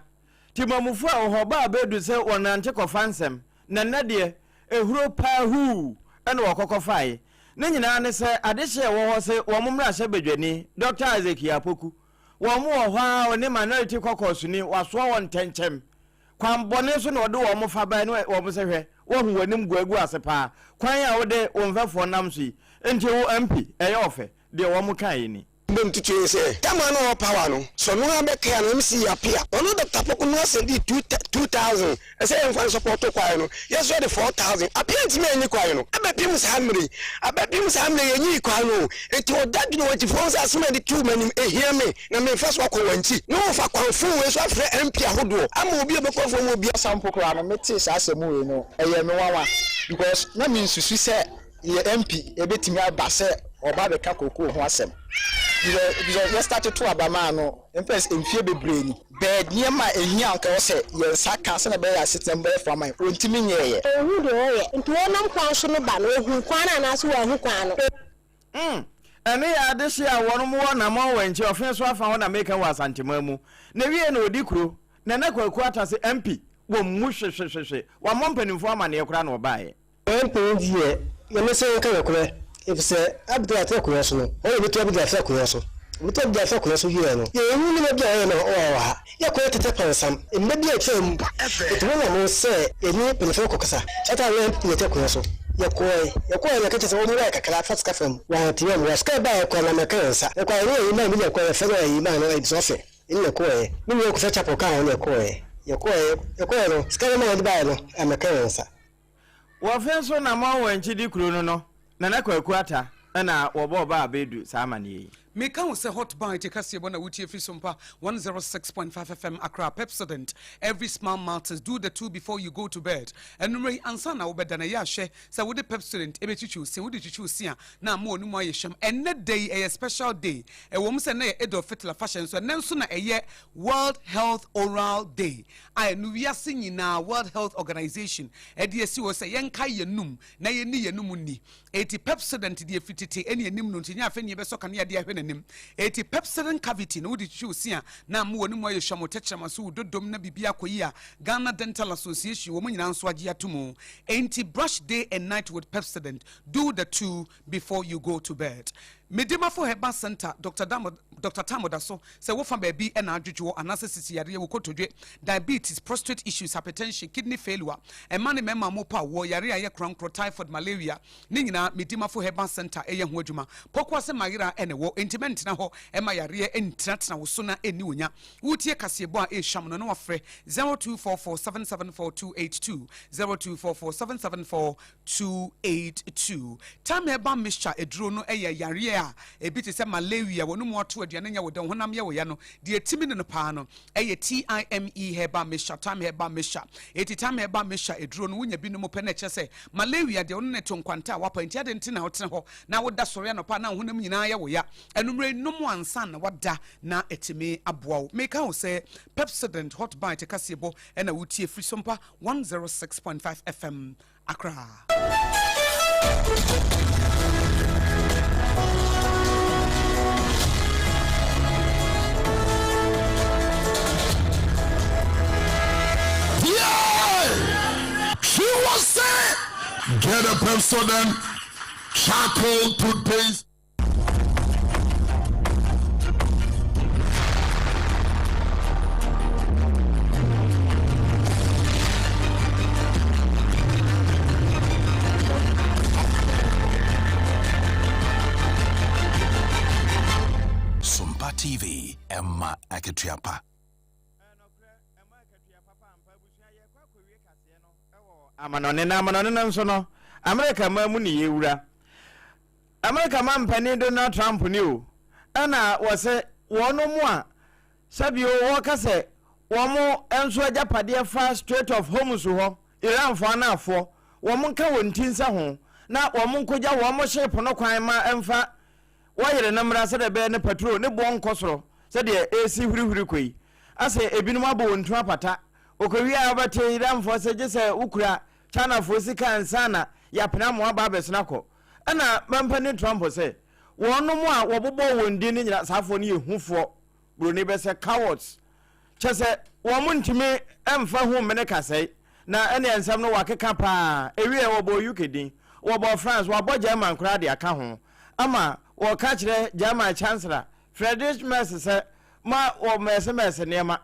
Temamufo a wɔwɔ hɔ baa bɛdu sɛ wɔnante kɔfa nsɛm, na nnɛ deɛ, ehuro paa huu na wɔkɔ kɔfaeɛ. Ne nyinaa ne sɛ, adehye a ɛwɔ hɔ se wɔn mmarahyɛbadwani, Dɔkta Isaac Yaw Apoku, wɔn wɔ hɔ ara ɔne Minority Caucus ni, wasoa wɔn ntɛnkyɛm. Kwan bɔne so na ɔde wɔn fa bae ne wɔn sɛ hwɛ, woahu w'anim gu agu ase paa, kwan a wode wo mfɛfoɔ nam so yi nti wo MP, ɛyɛ ɔfɛ. Deɛ wɔn kaeɛ ni. Mbom tutu nye sɛ, tam a nna ɔwɔ power no, sɛ ɔno ara bɛkae a na MC Appiah, ɔno Doctor Poku no asɛndii 2000 sɛ yɛmfa nsɔpɔɔto kwae no, yɛ so yɛde 4000. Appiah nntumi annyi kwae no. Abɛpem saa mber yi, abɛpem saa mber yi yɛnnyii kwae no o. Ntsi ɔda dwen wɔ ntsi fo sɛ asɛm a yɛde too m'enyim ehia me na memfa so akɔ w'ankyi na wɔfa kwan fon wei so afrɛ MP ahodoɔ ama obi a ɔbɛkɔ afuom wɔ bia. Sampo koraa no metee saa asɛm wei no ɛyɛɛ me nwanwa because na mensusu sɛ yɛ MP ɛbɛtumi aba sɛ ɔba abɛka kookoo ho asɛm because because yɛ start to aba maa no mpɛ sɛ mfie bebree ni bɛɛ nneɛma a ɛhia anka ɛwɔ sɛ yɛn nsa ka sɛnea ɛbɛyɛ asetena mu bɛyɛ fo ama yɛn ɔntumi nyɛɛyɛ. Ɔnhu deɛ ɔyɛ. Nti ɔnam kwan so no ba no, ɔhuu kwan no anaase wanhu kwan no? Mm, ɛno yɛ adehye a wɔnom wɔ Namɔn wɔ nkyɛ ɔfe so afa hɔ na meka wɔ Asanteman mu. Na wiei no ɔdi kuro, Nana Kwaku Atase MP, wɔ mmu hwehwehwehwe, wammɔ mpanimfoɔ amaneɛ koraa na ɔbaeɛ. Mpɛn pii deɛ, Nyame sɛ yɛnka nokorɛ, efisɛ Abdullah tena akonnwa so no, wɔn na wɔbɛtu Abdullah afiri akonnwa so. Wɔbɛtu Abdullah afiri akonnwa so wieɛ no, yɛnhu nneɛma bi a ɔyɛ no wɔ ha. Yɛkɔyɛ tete pansam, mmerɛ bi a atwam, yɛtu ho anammɔn sɛ yɛne mpanyinfoɔ no kɔkasa. Saa time no na NPP na ɛte akonnwa so. Yɛkɔɔe, yɛkɔɔe no yɛka kyerɛ sɛ wɔmmoa yɛ kakra fa sika fam. Wɔantumi ammoa. Sika a ɛbaeɛ koraa no ammɛka yɛn nsa. Yɛkɔɔ a yɛne ayi man bi na ɛkɔɔe, yɛfrɛ no ayi man no Ebisɔfe. Ɛne na ɛkɔɔeɛ. Me nua Kofi Acheampong kaa ho na ɛkɔɔeɛ. Yɛkɔɔeɛ, yɛkɔɔeɛ no, sika no ma yɛde baeɛ no ammɛka yɛn nsa. Wɔfe nso na ma wɔn akyi di kuro no no. Nana Kwaku Atta na wɔbɔɔ Ɔbaa Abedu saa amanneɛ yi. Meka wo sɛ Hot Bite kaseɛbɔ na wotie firi Sompa 106.5 FM Accra. Pepsodent, every smile matters, do the two before you go to bed. Anwummerɛ yi ansa na wobɛda no, ɛyɛ a hwɛ sɛ wode Pepsodent bɛtwitwi wo se. Wode twitwi wo se a, na ama w'anomu ayɛ hwam. Ɛnnɛ da yi ɛyɛ special day. Ɛwɔ mu sɛ ɛnnɛ yɛ Eid al-Fitr afahyɛ nso, ɛnnɛ nso na ɛyɛ World Health Oral Day a ɛno wiase nyinaa World Health Organization de asi hɔ sɛ yɛnkae yɛn anum na yɛnni yɛn anum nni. Enti Pepsodent deɛ fi tete ɛne anim no nti nyɛ afei na yɛbɛsɔ kanea de ahwɛ n'anim. Enti Pepsodent Cavity no wode twitwi wo se a na ama w'anum ayɛ hwam, wo tɛkyerɛma so, wo dodom na biribi akɔ yie a Ghana Dental Association wɔn nyinaa nso agye ato mu. Enti brush day and night with Pepsodent, do the two before you go to bed. Medimafo Herbal Centre, Doctor Damo, Doctor Tam da so sɛ wofa baabi na adwodwoɔ anaasɛ sisi yareɛ, wo kotodwe, diabetes, prostate issues, hypertension, kidney failure, mma ne mmarima a wɔpɛ awoɔ, yareɛ a ɛyɛ korankorɔ, typhoid, malaria, ne nyinaa Medimafo Herbal Centre yɛ ho adwuma. Pokuase Mayera na ɛwɔ, enti mɛntena hɔ mma yareɛ ntenatena wo so na ɛnni wo nya. Woretie kaseɛbɔ a ɛrehwam no na wafrɛ 0244 774 282, 0244 774 282. Time herbal mixture aduro no yɛ yareɛ a ebi te sɛ malaria, wɔn mu ato aduane nyɛ wo dɛ, honam yɛ wo ya no, deɛ ɛtumi ne no paa no ɛyɛ TIME herbal mixture, Time herbal mixture. Eti Time herbal mixture aduro no wonya bi nom pɛ na ɛkyerɛ sɛ malaria deɛ wo ne no to nkwanta a wapa nti adɛn nti na wotena hɔ na woda sɔre anɔpa a na wo honam nyinaa yɛ wo ya. Anummerɛ yi nom ansa na wada na ɛtumi aboa wo. Meka wo sɛ Pepsodent Hot Bite kaseɛbɔ ɛna wotie firi Sompa 106.5 FM. Accra. She was saying, get a Pepsodent charcoal toothpaste. Sompa TV, Emma Akatua pa. Amanɔne na amanɔne no nso no, Amerika man mu ne yɛwura. Amerika manpanin Donald Trump ni o, ɛna wɔse wɔnom a sɛbio wɔka sɛ wɔn nso agyapadeɛ fa Strait of Hormuz hɔ, Iranfoɔ anaafoɔ, wɔn nka wɔn ti nsa ho na wɔn nkɔgya wɔn ship no kwan ma ɛmfa wɔyere no mmra sɛdeɛ ɛbɛyɛ ne patrol ne boɔ nkɔ soro sɛdeɛ ɛresi hurihuri kɔ yi. Asɛ ebinom abɔ wɔn tu apata, wɔkɔwie a wobɛte Iranfoɔ sɛ gye sɛ wokura Chinafoɔ sika ansa na yɛapene ama wɔaba abɛsene akɔ. Ɛna mampanin Trump sɛ, wɔnom a wɔbobɔɔ wɔn din no nyina saafoɔ no yɛ hufoɔ, buroni bɛ sɛ cowards, kyɛ sɛ wɔn ntumi mfa hu mmene kasɛe, na ɛneɛ nsɛm no wakeka paa, ɛwieɛ wɔbɔɔ UK din, wɔbɔɔ France, wɔabɔ German koraa de aka ho, ama wɔka kyerɛ German Chancellor Friedrich Merz sɛ ma wɔmɛɛsemɛɛse nneɛma.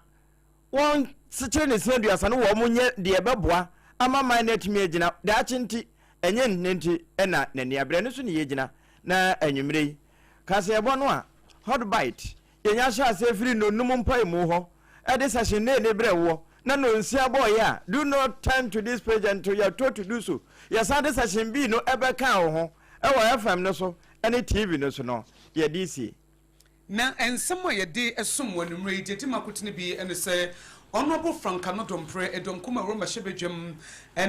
Wɔnsekyere ne se aduasa no wɔn nyɛ deɛ ɛbɛboa ama man no atumi agyina daakye nti, ɛnyɛ nnɛ nti na n'ani abere. Ɛno so ne yɛgyina na anwummerɛ yi kaseɛbɔ no a Hot Bite yɛnya hyɛ aseɛ firi nnɔnnum mpaemu hɔ de session nne brɛ woɔ na nnɔnsia bɔɔyɛ a do not turn to this page until you are told to do so yɛsan de session B no ɛbɛka wo ho ɛwɔ FM no so ne TV no so no yɛde sie. Na nsɛm a yɛde som wɔ anwummerɛ yi deɛ ɛdi mu akotene bi ne sɛ Honourable Frank Ano Dompreh, Edom Kuma Wura Mmarahyɛbadwam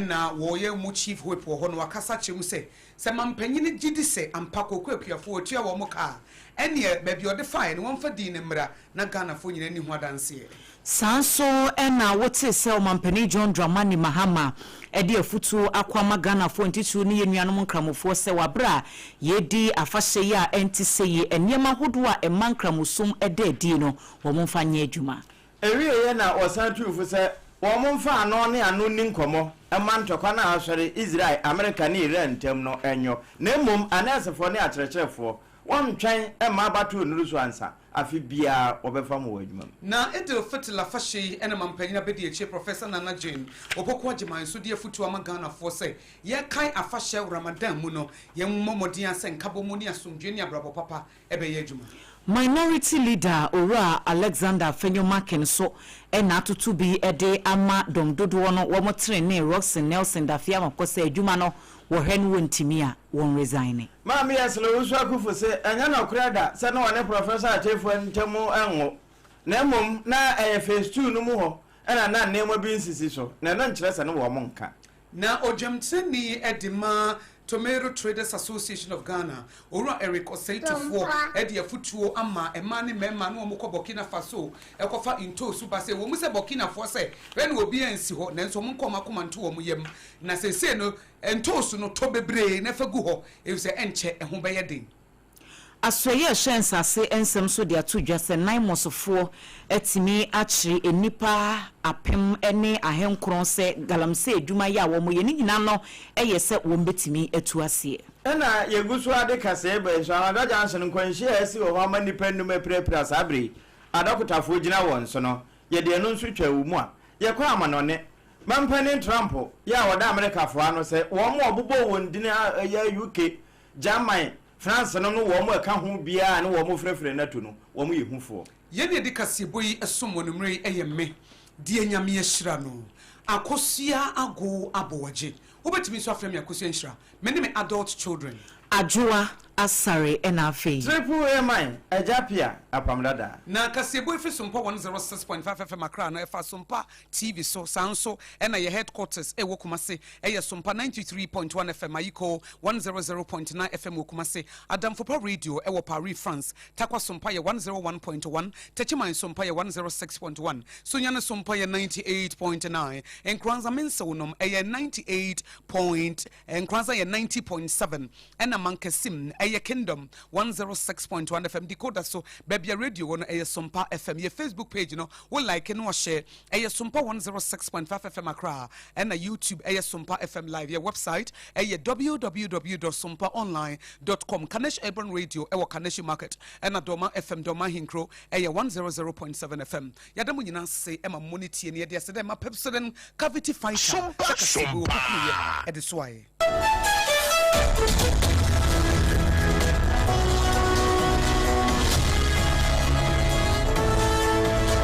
na wɔyɛ mu Chief Whip wɔ hɔ no wakasa akyerɛ mu sɛ, sɛ mampanyini gye di sɛ ampa kooko akuafoɔ wɔtua wɔn ka a, ɛneɛ baabi a ɔde faeɛ no wɔmfa din no mmra na Ghanafoɔ nyinaa nni ho adanseɛ. Saa nso na wotee sɛ Ɔmanpanin John Dramani Mahama de afutuo akɔ ama Ghanafoɔ ntitiriw ne yɛn nuanom Nkramofoɔ sɛ wɔ aberɛ a yɛredi afahyɛ yi a ɛnte sɛ yi, nneɛma ahodoɔ a ɛma Nkramosom da adie no, wɔn mfa nyɛ adwuma. Ɛwieeɛ na wɔsan tuu fo sɛ wɔmfa ano ne ano nni nkɔmmɔ mma ntɔkwa no a asɔre Israel, Amerika ne Iran ntam no nnwo, na mmom anɛɛsefoɔ ne akyerɛkyerɛfoɔ wɔntwɛn mma abatoɔ nnuru so ansa. Afe biara wɔbɛfa mo wɔ adwuma mu. Na Eid-el-Fitr afahyɛ yi na mampanyin abadiakyire Professor Nana Jane Opoku Agyemang nso de afutuo ama Ghanafoɔ sɛ yɛrekae afahyɛ Ramadan mu no, yɛmmɔ mmɔden ara sɛ nkabɔmu ne asomdwoeɛ ne abrabɔ papa bɛyɛ adwuma. Minority Leader Owura Alexander Afenyo-Markin nso na atoto bi de ama dɔm dodoɔ no wɔn trenee Rockson Nelson Dafeamekpor sɛ adwuma no. Wɔhwɛ no wɔntumi a, wɔn resigne. Maame Yɛsele Owusu Akuffo se ɛnyɛ nɔkorɛ da sɛ na ɔne Professor Akyefua ntam nwo, na mmom na ɛyɛ Phase II no mu hɔ na na nneɛma bi nsisi so, na ɛno nkyerɛ sɛ ne wɔn nka. Na ogyamtenani de ma Tomato Traders Association of Ghana, Owura Eric Osei Tufoɔ de afutuo ama mmaa ne mmarima ne wɔn kɔ Burkina Faso kɔfa ntoosu ba sɛ ɛwɔ mu sɛ Burkinafoɔ sɛ bɛ na obiara nsi hɔ nanso wɔn nkɔ wɔn akoma nto wɔn yam na seesei no ntoosu no tɔ bebree na fa gu hɔ efisɛ ɛnkyɛ ɛho bɛyɛ den. Asoɛeɛ a ɛhwɛ nsase nsɛm so de ato dwa sɛ Naimosfoɔ atumi akyere nnipa 1900 sɛ galamsey adwuma yɛ a wɔyɛ ne nyinaa no yɛ sɛ wɔbɛtumi atu aseɛ. Ɛna yɛgu so ara de kaseɛ ba yi nso, Anadwo Junction nkwanhyia a asi wɔ hɔ ama nnipa nnum apirapira saa bere yi adɔkotafoɔ gyina wɔn so no, yɛde ɛno nso twaa wo mu a, yɛkɔ amanɔne. Mampanin Trump yɛ a ɔda Amerikafoɔ ano sɛ wɔn a ɔbobɔɔ wɔn din a ɛyɛ UK, German, France no no wɔn a ɛka ho biara a ne wɔn frɛfrɛ NATO no, wɔn yɛ hufoɔ. Yɛn a yɛde kaseɛbɔ yi som wɔ anwummerɛ yi yɛ me, deɛ Nyame ahyira no, Akosua Agow Aboagye. Wobɛtumi nso afrɛ me Akosua Nhyira. Me ne me adult children. Adwoa Asare ɛna afei. Triple A man, Agya Pia, Apam Dada. Na kaseɛbɔ yi firi Sompa 106.5 FM Accra no ɛfa Sompa TV so, saa nso ɛna yɛ headquarters ɛwɔ Kumasi ɛyɛ Sompa 93.1 FM, Ayiko 100.9 FM wɔ Kumasi, Adamfopa Radio ɛwɔ Paris, France, Tarkwa Sompa yɛ 101.1, Techiman Sompa yɛ 106.1, Sunyani Sompa yɛ 98.9, Nkoranza Mensew nom ɛyɛ 98. Nkoranza yɛ 90.7 ɛna Mankasim ɛyɛ Kingdom 106.1 FM decoder so baabi a radio wɔ no ɛyɛ Sompa FM yɛ Facebook page no wo like no ɔhyɛ ɛyɛ Sompa 106.5 FM Accra ɛna YouTube ɛyɛ Sompa FM live yɛ website ɛyɛ www.sompaonline.com Kanesh Urban Radio ɛwɔ Kaneshi Market ɛna Doma FM Doma Ahenkuro ɛyɛ 100.7 FM Yɛda mo nyinaa ase ma mo ne tie no. Yɛde aseda ma Pepsodent Cavity Fighter sɛ kaseɛbɔ wɔ kokuruyɛ de soaeɛ.